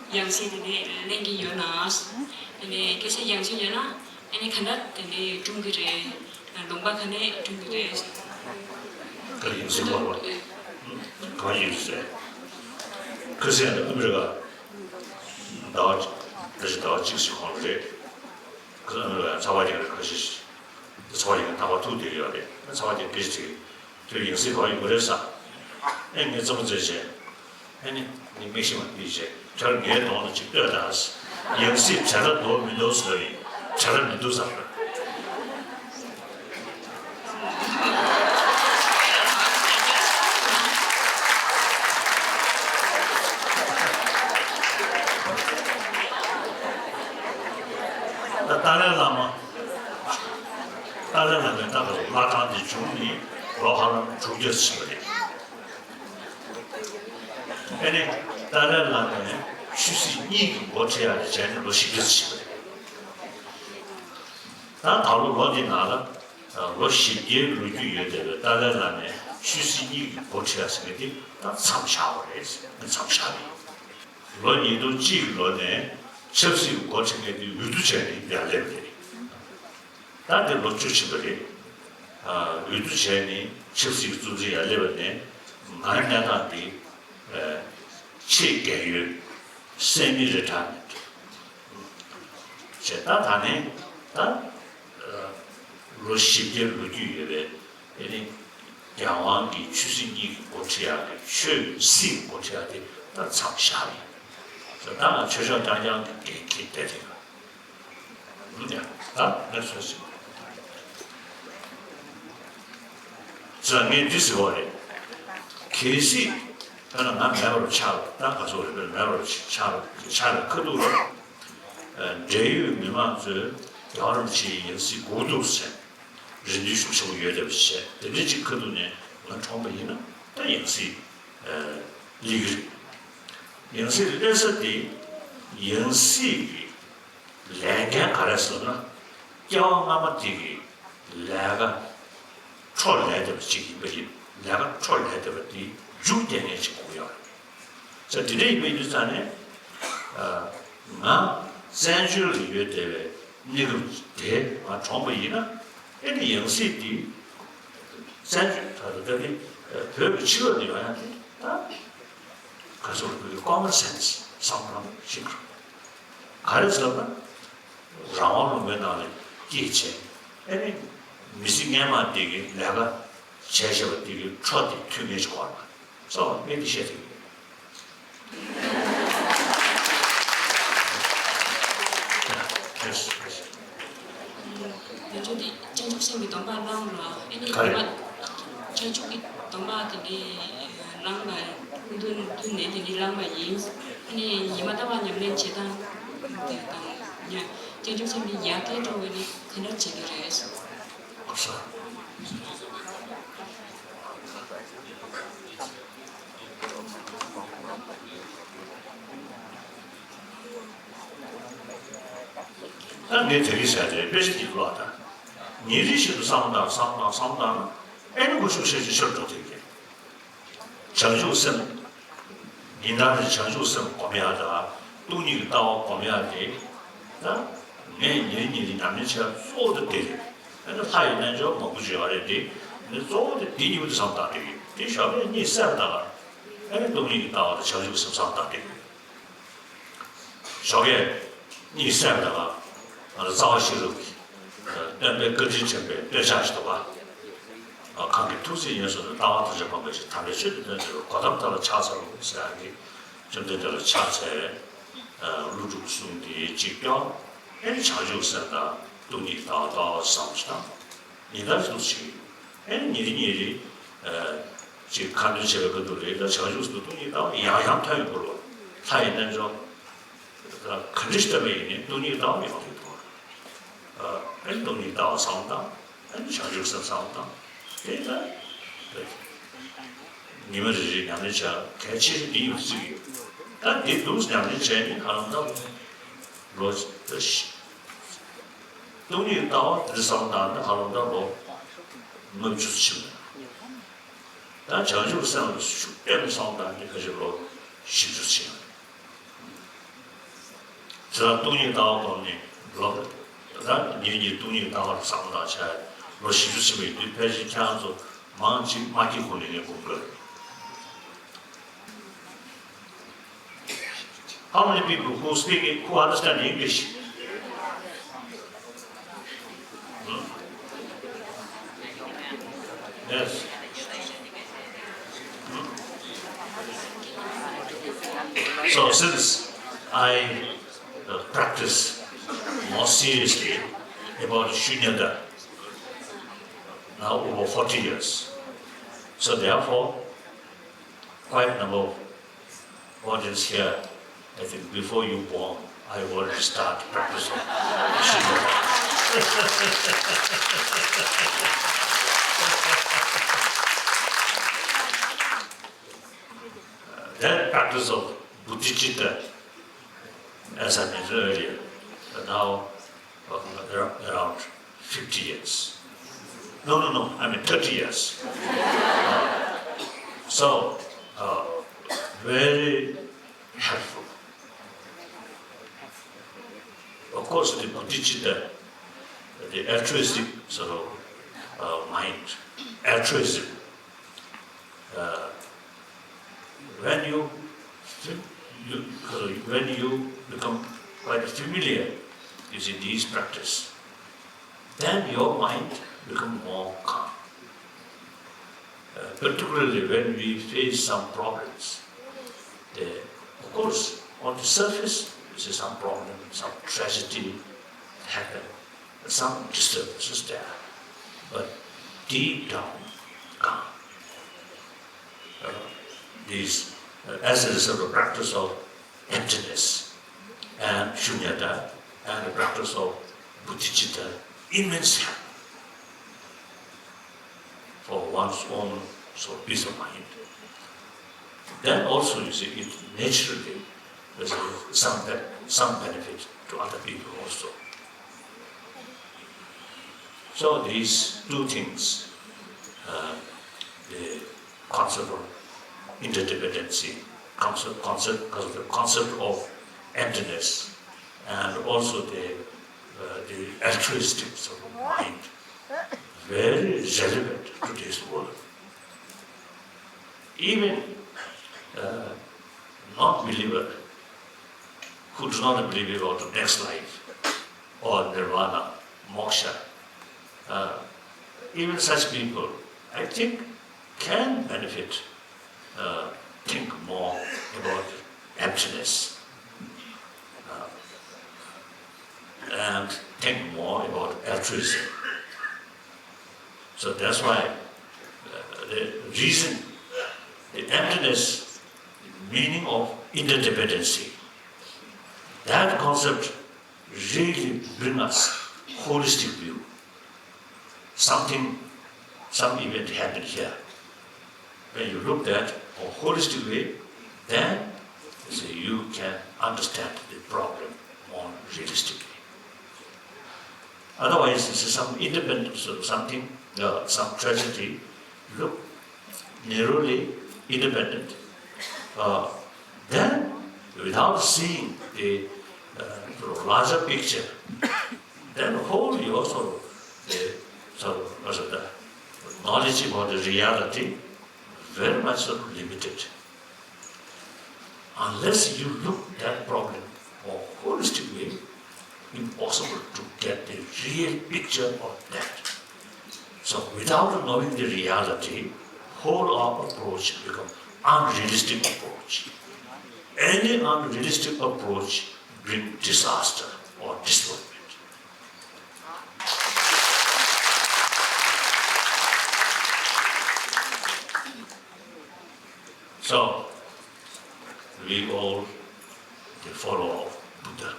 ཡང་སྲིད་དེ་འདྲ་ལེན་གྱི་ཡོད་ན། དེ་ནས་གལ་སྲིད་ཡང་སྲིད་ཡོད་ན་ཨ་ནི་ག་འདྲ་དེ་འདྲ་སྒྲུང་གི་རེད། ལུང་པ་ག་ནས་སྒྲུང་གི་རེད། ག་ཡིན་ཟེར་བ་རེད། གང་ཡིན་ཟེར། ཁ་སང་ཨ་མི་རི་ཀ་ཟླ་བ་ད་ཅི་ཟླ་བ་གཅིག་ཙམ་གོང་རེད། ཁ་སང་ཨ་མི་རི་ཀ་ཚ་བ་རྒྱག་རེད། ཁ་ཤས་ཤིག་ཚ་བ་རྒྱག་ཐག་པ་ཐུག་བསྡད་ཡོད་རེད། ཚ་བ་རྒྱག་སྐད་ཆ་དྲིས། ཁྱོད་ཡང་སྲིད་ག་པར་ཡོང་གི་རེད་ཟེར། ཨེ་ངས་རྩེད་མོ་རྩེ་བྱས། ཨེ་ནི་ངས་མིག་ཤེལ་མ་ཕྱེས་བྱས། ཁྱོད་ངའི་གདོང་ལ་ཅིག་ལྟོས་དང་། ཡང་སྲིད་བྲེལ་བ་འདུག་མི་འདུག་ཟེར་བ་ཡིན། བྲེལ་བ་མི་འདུག་ཟེར། ད་ཏཱ་ལའི་བླ་མ། ཏཱ་ལའི་བླ་མའི་ད་ག་ཚོད་བླ་བྲང་འདི་བྱུང་ནས་ལོ་ཧ་ལམ་དྲུག་བརྒྱ་ཕྱིན་པ་རེད། ཨེ་ནི་ཏཱ་ལའི་བླ་མས་ཆོས་སྲིད་གཉིས་ཀྱི་འགོ་ཁྲིད་ཡག་ལས་བྱས་ནས་ལོ་བཞི་བརྒྱ་ཕྱིན་པ་རེད། ད་ད་ལོ་ལོ་འདི་ནང་ལ་ལོ་བཞི་བརྒྱའི་ལོ་རྒྱུས་ཡོད་བསྡད་པའི་ཏཱ་ལའི་བླ་མས་ཆོས་སྲིད་གཉིས་ཀྱི་འགོ་ཁྲིད་ཡག་ཟེར་མཁན་དེ་ད་མཚམས་བཞག་པ་རེད། མཚམས་བཞག་པ་ཡིན། ལོ་ཉིས་སྟོང་གཅིག་གི་ལོ་ནས་ཆབ་སྲིད་ཀྱི་འགོ་ཁྲིད་མཁན་དེ་འོས་བསྡུ་བྱས་ནས་ཡར་སླེབས་པ་རེད། ད་དེ་ལོ་བཅུ་ཕྱིན་པ་རེད། ཨ། འོས་བསྡུ་བྱས་ནས་ཆབ་སྲིད་ཀྱི་གཙོ་འཛིན་ཡར་སླེབས་པ་ནས་ང་གནས་སྟངས་འདི། ཨ། ཆེས་རྒས་ཡོལ། སེ་མི་རི་ཊ་ཡར་མེན་ཊི་བྱས། ད་ད་ནས་ད། ཨ། ལོ་བཞི་བརྒྱའི་ལོ་རྒྱུས་ཡོད་པའི་ཨེ་ནི་རྒྱལ་དབང་གི་ཆོས་སྲིད་གཉིས་ཀྱི་འགོ་ཁྲིད་ཡག་གི་ཆོས་སྲིད་འགོ་ཁྲིད་ཡག་དེ་ད་མཚམས་བཞག་ཡིན། ད་ང་ཆོས་ཕྱོགས་རྐྱང་རྐྱང་གི་འགན་འཁྱེར་བསྡད་དེ། ཡང་ད་ངས་སོ་སོ་ཙང་ངས་འདི་ཟེར་བ་རེད། གལ་སྲིད་ད་ང་མེད་པར་ཆགས། ད་ག་ཚོད་རེད། མེད་པར་ཆགས། ཆགས་པའི་ཁ་ཐུག་ལ། ཨ། འབྲེལ་ཡོད་མི་མང་ཚོས་རྒྱལ་བ་རིན་པོ་ཆེའི་ཡང་སྲིད་དགོས་འདུག་ཟེར། རེ་འདུན་ཤུགས་ཆེན་པོ་ཡོད་བསྡད་པ་བྱས། དེ་འདྲ་ཅིག་ཁ་ཐུག་ནས་ང་གྲོངས་པ་ཡིན་ན་ད་ཡང་སྲིད། ཨ། སླེབས་ཀྱི་རེད། ཡང་སྲིད་སླེབས་ས་དེ་ཡང་སྲིད་ཀྱི་ལས་འགན་ག་རེ་ཟེར་ན། སྐྱེ་བ་སྔ་མ་དེ་གི་ལས་ཀ་འཕྲོ་ལས་བསྡད་པ་ཅིག་ཡིན་པ་ཡིན། ལས་ཀ་འཕྲོ་ལས་བསྡད་པ་དེ་མཇུག་རྒྱག་མཁན་ཅིག་དགོས་ཡོད་རེད། ས་དེ་འདྲ་ཡིན་པ་ཡིན་དུས་ཙང་ནས། ཨ། ང་བཙན་བྱོལ་ལ་ཡོད་བསྡད་པའི་གནས་སྐབས་དེ་ང་གྲོངས་པ་ཡིན་ན། ཨེ་ནི་ཡང་སྲིད་དེ་བཙན་བྱོལ་ད་ལྟ་ནི་བོད་ཀྱི་ཕྱི་ལོགས་ནས་ཡོང་ཡག་དེ་ད་ག་ཚོད་ལ་བོད་ཀྱི་ཀོ་མོན་སེན་སི་བསམ་བློ་ཞིག་ག་རེ་ཟེར་ན། རང་དབང་ལུང་པའི་ནང་ལ་སྐྱེས་བྱས། ཨེ་ནི་མི་ཚེ་སྔན་མ་དེ་གི་ལས་ཀ་བྱས་བྱས་པ་དེ་གི་འཕྲོ་དེ་མཐུད་མཁན་ཅིག་དགོས་རེད་པ། གཙོ་བོ་དཔེ་འདི་བཤད་ཐུབ་ཡོད། ཡ། ཡ། ཡ། ང་ཚོ་འདི་བྱང་ཆུབ་སེམས་ཀྱི་སྡོམ་པ་བླངས་རོགས། ཨ་ནི་ག་རེ། ཉི་མ་བྱང་ཆུབ་ཀྱི་སྡོམ་པ་དེ་འདྲའི་བླངས་པ། སྔོན་དུ་མཐུད་ནས་དེ་འདྲའི་བླངས་པ་ཡིན། ཨ་ནི་ཉི་མ་ལྟར་བ་ཉམས་ལེན་བྱེད་སྟངས་དེ་དང་། ཡ། བྱང་ཆུབ་སེམས་དེ་ཡར་རྒྱས་འགྲོ་བ་ནི་ག་འདྲ་བྱེད་ཀྱི་རེད། ད་ངས་དེ་རིང་ཟེར་ཏེ་དཔེ་ཆ་འདི་ཀློག་དང་། ཉིན་རེ་བཞིན་དུ་བསམ་བློ་བཏང་། བསམ་བློ་བཏང་། བསམ་བློ་བཏང་ན་ཨེ་ནི་འགོ་ཤུགས་ཆེ་ཆེ་ཆེར་འགྲོ་ཐུབ་ཀྱི། བྱང་ཆུབ་སེམས། ཉིན་ལྟར་བྱང་ཆུབ་སེམས་སྒོམ་ཡག་དང་སྟོང་ཉིད་ཀྱི་ལྟ་བ་སྒོམ་ཡག་དེ། ད་ངས་ཉིན་རེ་ཉིན་རེ་ཉམས་ལེན་བྱེད་ཡག་གཙོ་བོ་དེ་དེ་རེད། ཨ་ནི་ལྷ་ཡི་རྣལ་འབྱོར་མང་པོ་ཅིག་ཡོད་རེད་དེ། ཨ་ནི་གཙོ་བོ་དེ་དེ་གཉིས་པོ་དེ་བསམ་བཏང་དེ་རེད། དེ་ཞོགས་ཀས་གཉིད་སད་པ་དང་། ཨ་ནི་སྟོང་ཉིད་ཀྱི་ལྟ་བ་དང་བྱང་ཆུབ་སེམས་བསམ་བཏང་དེ་རེད། ཞོགས་ཀས་གཉིད་སད་པ་དང་། ང་ཚོ་རྩ་བ་ཤེས་རབ་ཀྱི་སྟོན་པའི་བཀའ་དྲིན་དྲན་པའི་སྟོད་ཆ་ཞིག་འདུག་ག། གང་གི་ཐུགས་བརྩེ་ཡིན་གསུངས་ནས། ལྟ་བ་ཐམས་ཅད་སྤངས་པའི་ཕྱིར། དམ་པའི་ཆོས་ཀྱི་དོན་མཛད་པའི། གོ་ཏམ་དེ་ལ་ཕྱག་འཚལ་ལོ་ཟེར་ཡག་གི། བཅོམ་ལྡན་འདས་ལ་ཕྱག་འཚལ། ཀླུ་སྒྲུབ་གསུང་དེ་གཅིག་སྐྱོར། ཨེ་ནི་བྱང་ཆུབ་སེམས་དང་སྟོང་ཉིད་ལྟ་བ་ལྟ་བ་བསམ་ཞིག་དང་། ཉིན་ལྟར་ཞིག་ཏུ་བྱེད། ཨེ་ནི་ཉིན་རེ་ཉིན་རེ། ཨ། ཅིག་ཁ་འདོན་བྱེད་པའི་སྐབས་དུ་རེད། ད་བྱང་ཆུབ་སེམས་དང་སྟོང་ཉིད་ལྟ་བ་ཡང་ཡང་ཐོན་ཡོང་གི་རེད། ལྷ་ཡི་རྣལ་འབྱོར་ག་འདྲ་ཞིག་བཏབ་པ་ཡིན་ནའི་སྟོང་ཉིད་ལྟ་བ་ཡོང་གི་འདུག། ཨ། ཨེ་ནི་སྟོང་ཉིད་ལྟ་བ་བསམ་བཏང་། ཨེ་ནི་བྱང་ཆུབ་སེམས་བསམ་བཏང་། དེ་ལྟར། ཉི་མ་རེ་རེ་ཉམས་ལེན་བྱ་གལ་ཆེ་ཤོས་འདི་ཡིན་ཟེར་གྱི་ཡོད། ད་འདི་འདུག་ཉམས་ལེན་བྱས་ནས་ཧ་ལམ་ད་ལོ་སྟོང་ཉིད་ལྟ་བ་འདི་བསམ་བློ་བཏང་ན་ཧ་ལམ་ད་ལོ་ལྔ་བཅུ་ཕྱིན་པ་རེད། ད་བྱང་ཆུབ་སེམས་ལ་ཤུགས་བརྟན་བསམ་བློ་བཏང་ནས་ཁ་ཤས་ལོ་བཞི་བཅུ་ཕྱིན་པ་རེད། ཁྱེད་རང་སྟོང་ཉིད་ལྟ་བ་སྒོམ་ནས་ལོ། ད་ཉིན་གཉིས་སྟོང་ཉིད་ལྟ་བར་བསམ་བློ་བྱས་ལོ་བཞི་བཅུ་ཕྱིན་པའི་དུས་ཕལ་ཆེར་ཁྱེད་རང་ཚོ་མང་ཅིག་མ་སྐྱེས་གོང་ནས་ངས་སྒོམ་དགོས། How many people who speak, who understand English? Hmm? Yes. Hmm? So since I uh, practice more seriously about Shunyata now over forty years, so therefore quite a number of audience here, I think before you born, I already start practicing Shunyata. That practice of bodhicitta, as I mentioned earlier, now uh, around fifty years. No, no, no, I mean thirty years. So, uh, very helpful. Of course, the bodhicitta, the altruistic sort of uh, mind, altruism, uh, when you, you uh, when you become quite familiar using these practice, then your mind become more calm. Uh, particularly when we face some problems, the, of course, on the surface, you see some problem, some tragedy happen, some disturbances there. But deep down, calm. Uh, these, uh, as a result of practice of emptiness and shunyata and the practice of bodhicitta, immense help for one's own so peace of mind. Then also, you see, it naturally there's some be- some benefit to other people also. So these two things, uh, the concept of interdependency, concept, concept, concept, concept of emptiness, and also the, uh, the altruistic sort of mind, very relevant to today's world. Even uh, non-believer who do not believe about the next life or nirvana, moksha, uh, even such people, I think, can benefit, uh, think more about emptiness, uh, and think more about altruism. So that's why uh, the reason, the emptiness, the meaning of interdependency, that concept really bring us holistic view. Something, some event happened here. When you look at a holistic way, then you see, you can understand the problem more realistically. Otherwise, this is some independence of something, uh, some tragedy. Look narrowly independent. Uh, then, without seeing the uh, sort of larger picture, then whole your sort of the sort of what's it, the knowledge about the reality very much sort of limited. Unless you look that problem in a holistic way, impossible to get the real picture of that. So without knowing the reality, whole our approach become unrealistic approach. Any unrealistic approach bring disaster or disappointment. So, we all the follower of Buddha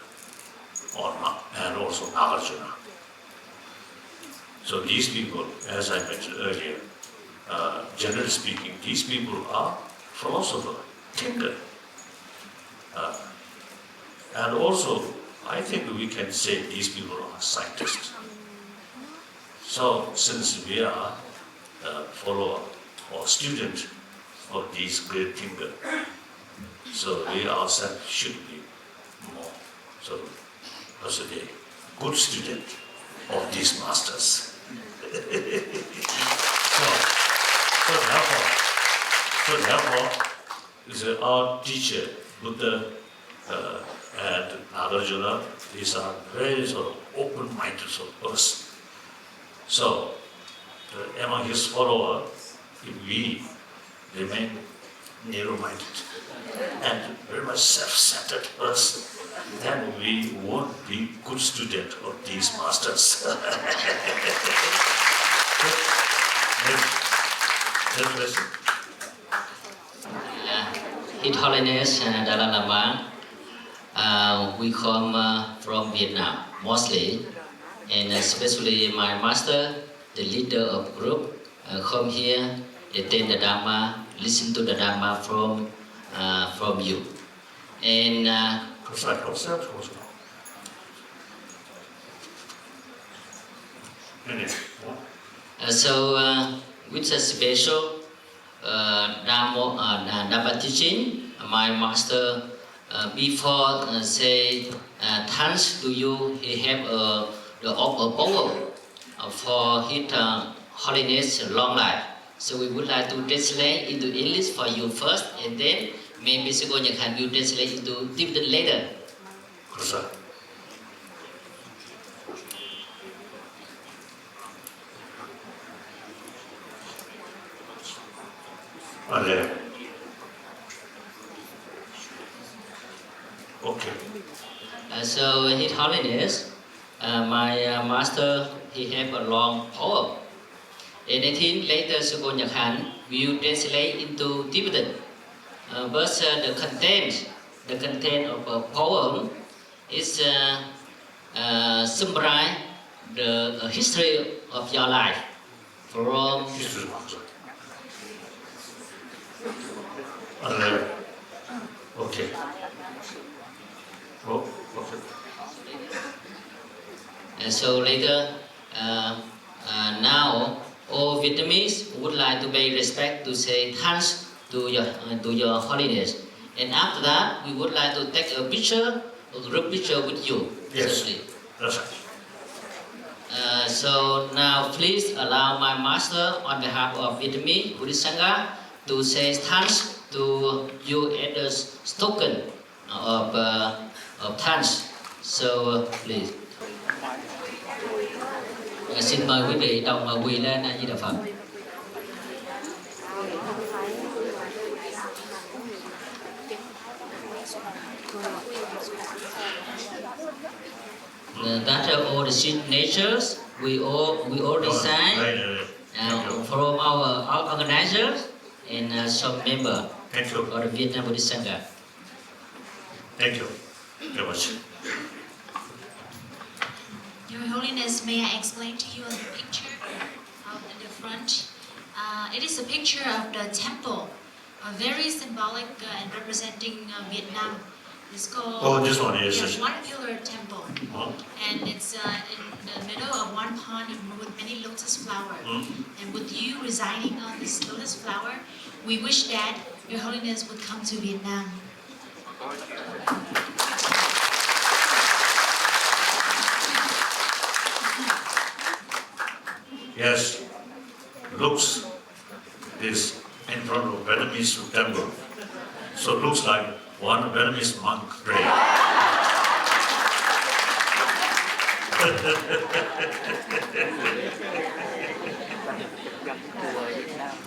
or Na- and also Nagarjuna. So these people, as I mentioned earlier, Uh, generally speaking, these people are philosopher, thinker. Uh, and also, I think we can say these people are scientists. So, since we are a follower or student of these great thinkers, so we ourselves should be more so, also the good student of these masters. So, so therefore, so therefore, is our teacher, Buddha, uh, and Nagarjuna, these are very sort of open-minded sort of person. So, uh, among his followers, if we remain narrow-minded and very much self-centered person, then we won't be good student of these masters. Next, next question. His Holiness uh, Dalai Lama, uh, we come uh, from Vietnam mostly, and especially my master, the leader of group, uh, come here, attend the Dharma, listen to the Dharma from uh, from you. And uh, Professor, professor, professor. Anyway, uh, so uh, with a special uh, Dharma, uh, Dharma teaching, my master uh, before uh, say uh, thanks to you, he have uh, the op- a power uh, for his uh, holiness long life. So we would like to translate into English for you first, and then maybe Sister Gonya can you translate into Tibetan later. Professor. Okay. Uh, so His Holiness, uh, my uh, master, he have a long poem. Anything later Sister Gonya Khan will translate into Tibetan. Uh, but uh, the content, the content of a poem is uh, uh, summarize the uh, history of your life from. Uh, okay. Oh, okay. And so later, uh, uh, now all Vietnamese would like to pay respect to say thanks to your uh, to your holiness. And after that, we would like to take a picture, a group picture with you. Yes. Please. That's right. Uh, so now please allow my master on behalf of Vietnamese Buddhist Sangha to say thanks to you as a token of, uh, of thanks. So uh, please. Uh, xin mời quý vị đọc uh, quỳ lên uh, Di Đà Phật. Uh, that are all the signatures we all we all resign uh, from our, our organizers and uh, some member Thank you. For the Vietnam Buddhist Sangha. Thank you very much. Your Holiness, may I explain to you on the picture out in the front? Uh, it is a picture of the temple, uh, very symbolic uh, and representing uh, Vietnam. It's called Oh, this one, yes, yes, yes. One Pillar Temple. Huh? And it's uh, in the middle of one pond with many lotus flowers. Hmm? And with you residing on this lotus flower, we wish that Your Holiness would come to Vietnam. Yes, looks is in front of Vietnamese temple. So looks like one Vietnamese monk pray.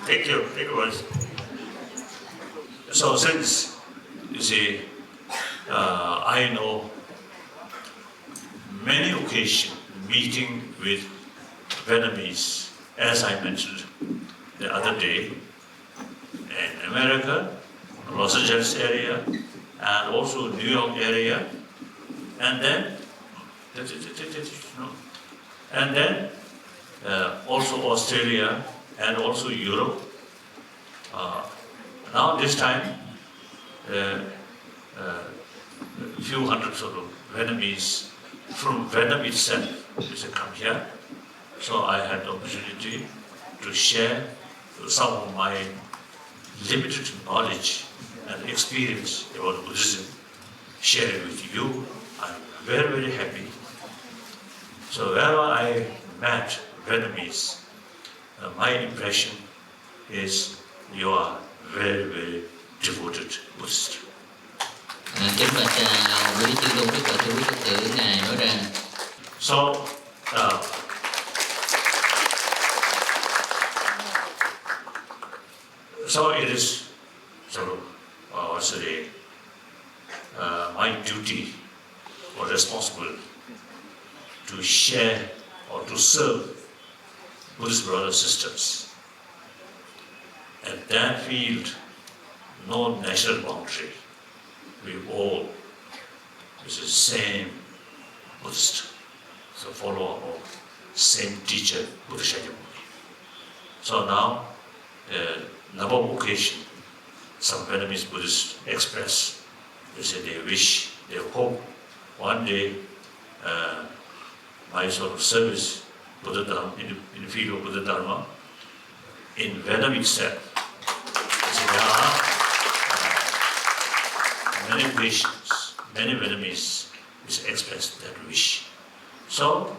Thank you, thank you very much. So since, you see, uh, I know many occasions meeting with Vietnamese, as I mentioned the other day, in America, Los Angeles area, and also New York area, and then, no, and then uh, also Australia, and also Europe. Uh, now this time, uh, uh, few hundred sort of Vietnamese from Vietnam itself is come here. So I had the opportunity to share some of my limited knowledge and experience about Buddhism, share it with you. I'm very, very happy. So wherever I met Vietnamese, uh, my impression is you are very, very devoted Buddhist. Ờ, kính bạch, à, quý chư tôn đức và thưa quý Phật tử, Ngài nói rằng So, uh, so it is, so, uh, what's the, uh, my duty or responsible to share or to serve Buddhist brothers and sisters. And that field, no national boundary. We all is the same Buddhist. So follow our same teacher, Buddha Shakyamuni. So now, uh, number of occasion, some Vietnamese Buddhists express, they say they wish, they hope one day, uh, my sort of service, Buddha Dharma, in the, in the field of Buddha Dharma, in Vietnam itself. So there are, uh, many patients, many Vietnamese is expressed that wish. So,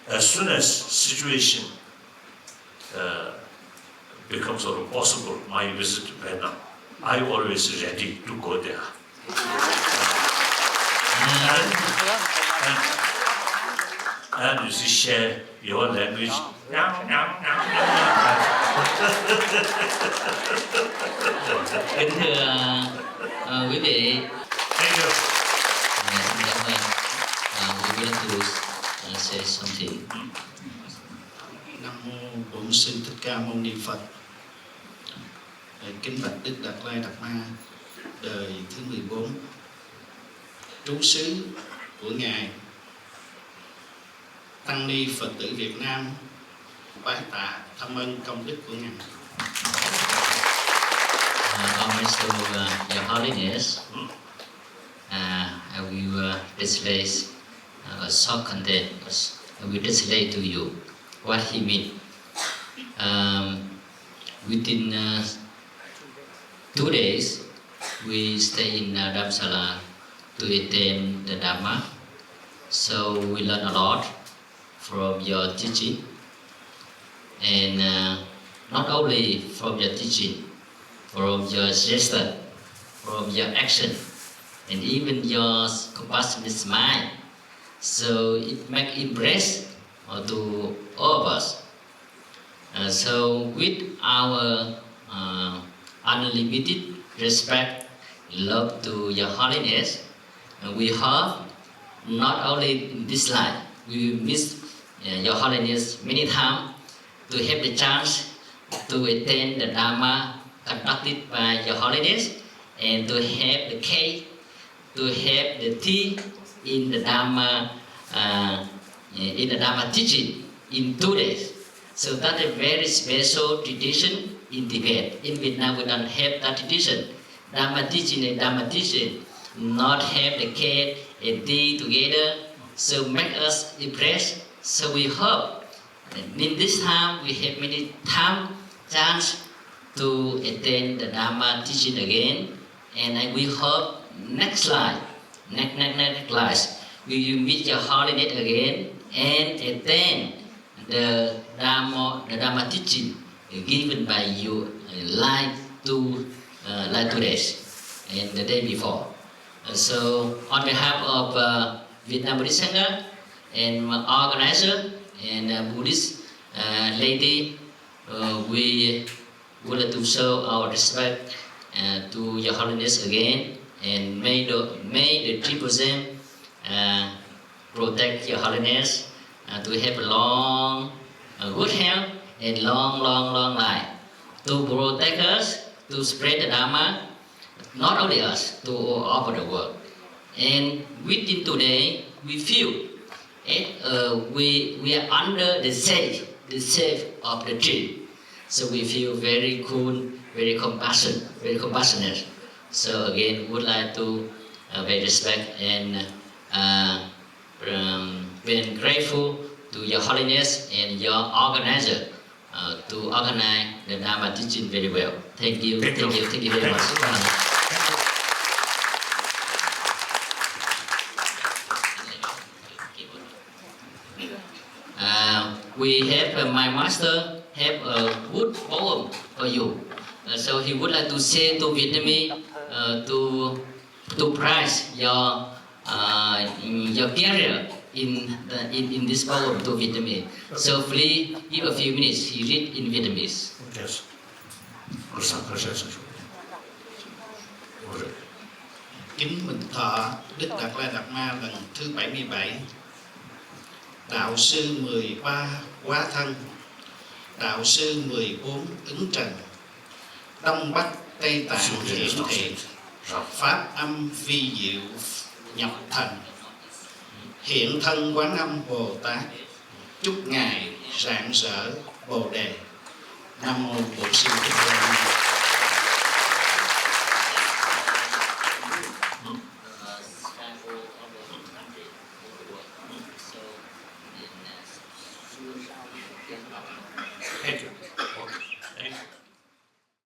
as soon as situation, uh, becomes sort of possible, my visit to Vietnam, I always ready to go there. And, and, and you see, share your language. Kính thưa, ờ, quý vị. Thank you. Ờ, xin cảm ơn. Ờ, we would like to, uh, say something. Nam mô Bổn Sư Thích Ca Mâu Ni Phật. Kính bạch Đức Đạt Lai Đạt Ma đời thứ mười bốn, trú xứ của Ngài, tăng ni Phật tử Việt Nam bái tạ cảm ơn công đức của Ngài. Uh, homage to, uh, Your Holiness. Uh, I will, uh, translate, uh, a short content. I will translate to you what he mean. Um, within, uh, two days, we stay in, uh, Dharamsala to attend the Dharma. So we learn a lot from your teaching. And, uh, not only from your teaching, from your gesture, from your action, and even your compassionate smile. So it make impress, uh, to all of us. Uh, so with our, uh, unlimited respect, love to Your Holiness, uh, we hope not only in this life, we will miss, uh, Your Holiness many times, to have the chance to attend the Dharma conducted by Your Holiness and to have the cake, to have the tea in the Dharma, uh, in the Dharma teaching in two days. So that's a very special tradition in Tibet. In Vietnam, we don't have that tradition. Dharma teaching and Dharma teaching not have the cake and tea together. So make us impressed. So we hope in this time, we have many time, chance to attend the Dharma teaching again. And I, we hope next life, next, next, next life, we will meet Your Holiness again and attend the Dharma, the Dharma teaching given by you, uh, like to, uh, like today and the day before. Uh, so on behalf of, uh, Vietnam Buddhist Center and organizer and, uh, Buddhist, uh, lady, uh, we would like to show our respect, uh, to Your Holiness again, and may the, may the Triple Gem, uh, protect Your Holiness, uh, to have a long, uh, good health and long, long, long life. To protect us, to spread the Dharma, not only us, to all over the world. And within today, we feel, eh, uh, we, we are under the shade, the shade of the tree. So we feel very cool, very compassion, very compassionate. So again, would like to uh, pay respect and uh, um, being grateful to Your Holiness and your organizer uh, to organize the Dharma teaching very well. Thank you, thank you, thank you very much. Uh, we have uh, my master have a good poem for you. Uh, so he would like to say to Vietnamese uh, to to prize your uh, your career in the, in, in this poem to Vietnamese. So please give a few minutes. He read in Vietnamese. Yes. Kính mừng thọ Đức Đạt Lai Lạt Ma lần thứ bảy mươi bảy. Đạo sư mười ba Quá Thân, đạo sư mười bốn Ứng Trần, Đông Bắc Tây Tạng hiển thị, Pháp âm vi diệu nhập thần, hiện thân Quán Âm Bồ Tát, chúc ngài rạng rỡ Bồ Đề. Nam mô Bổn Sư Thích Ca.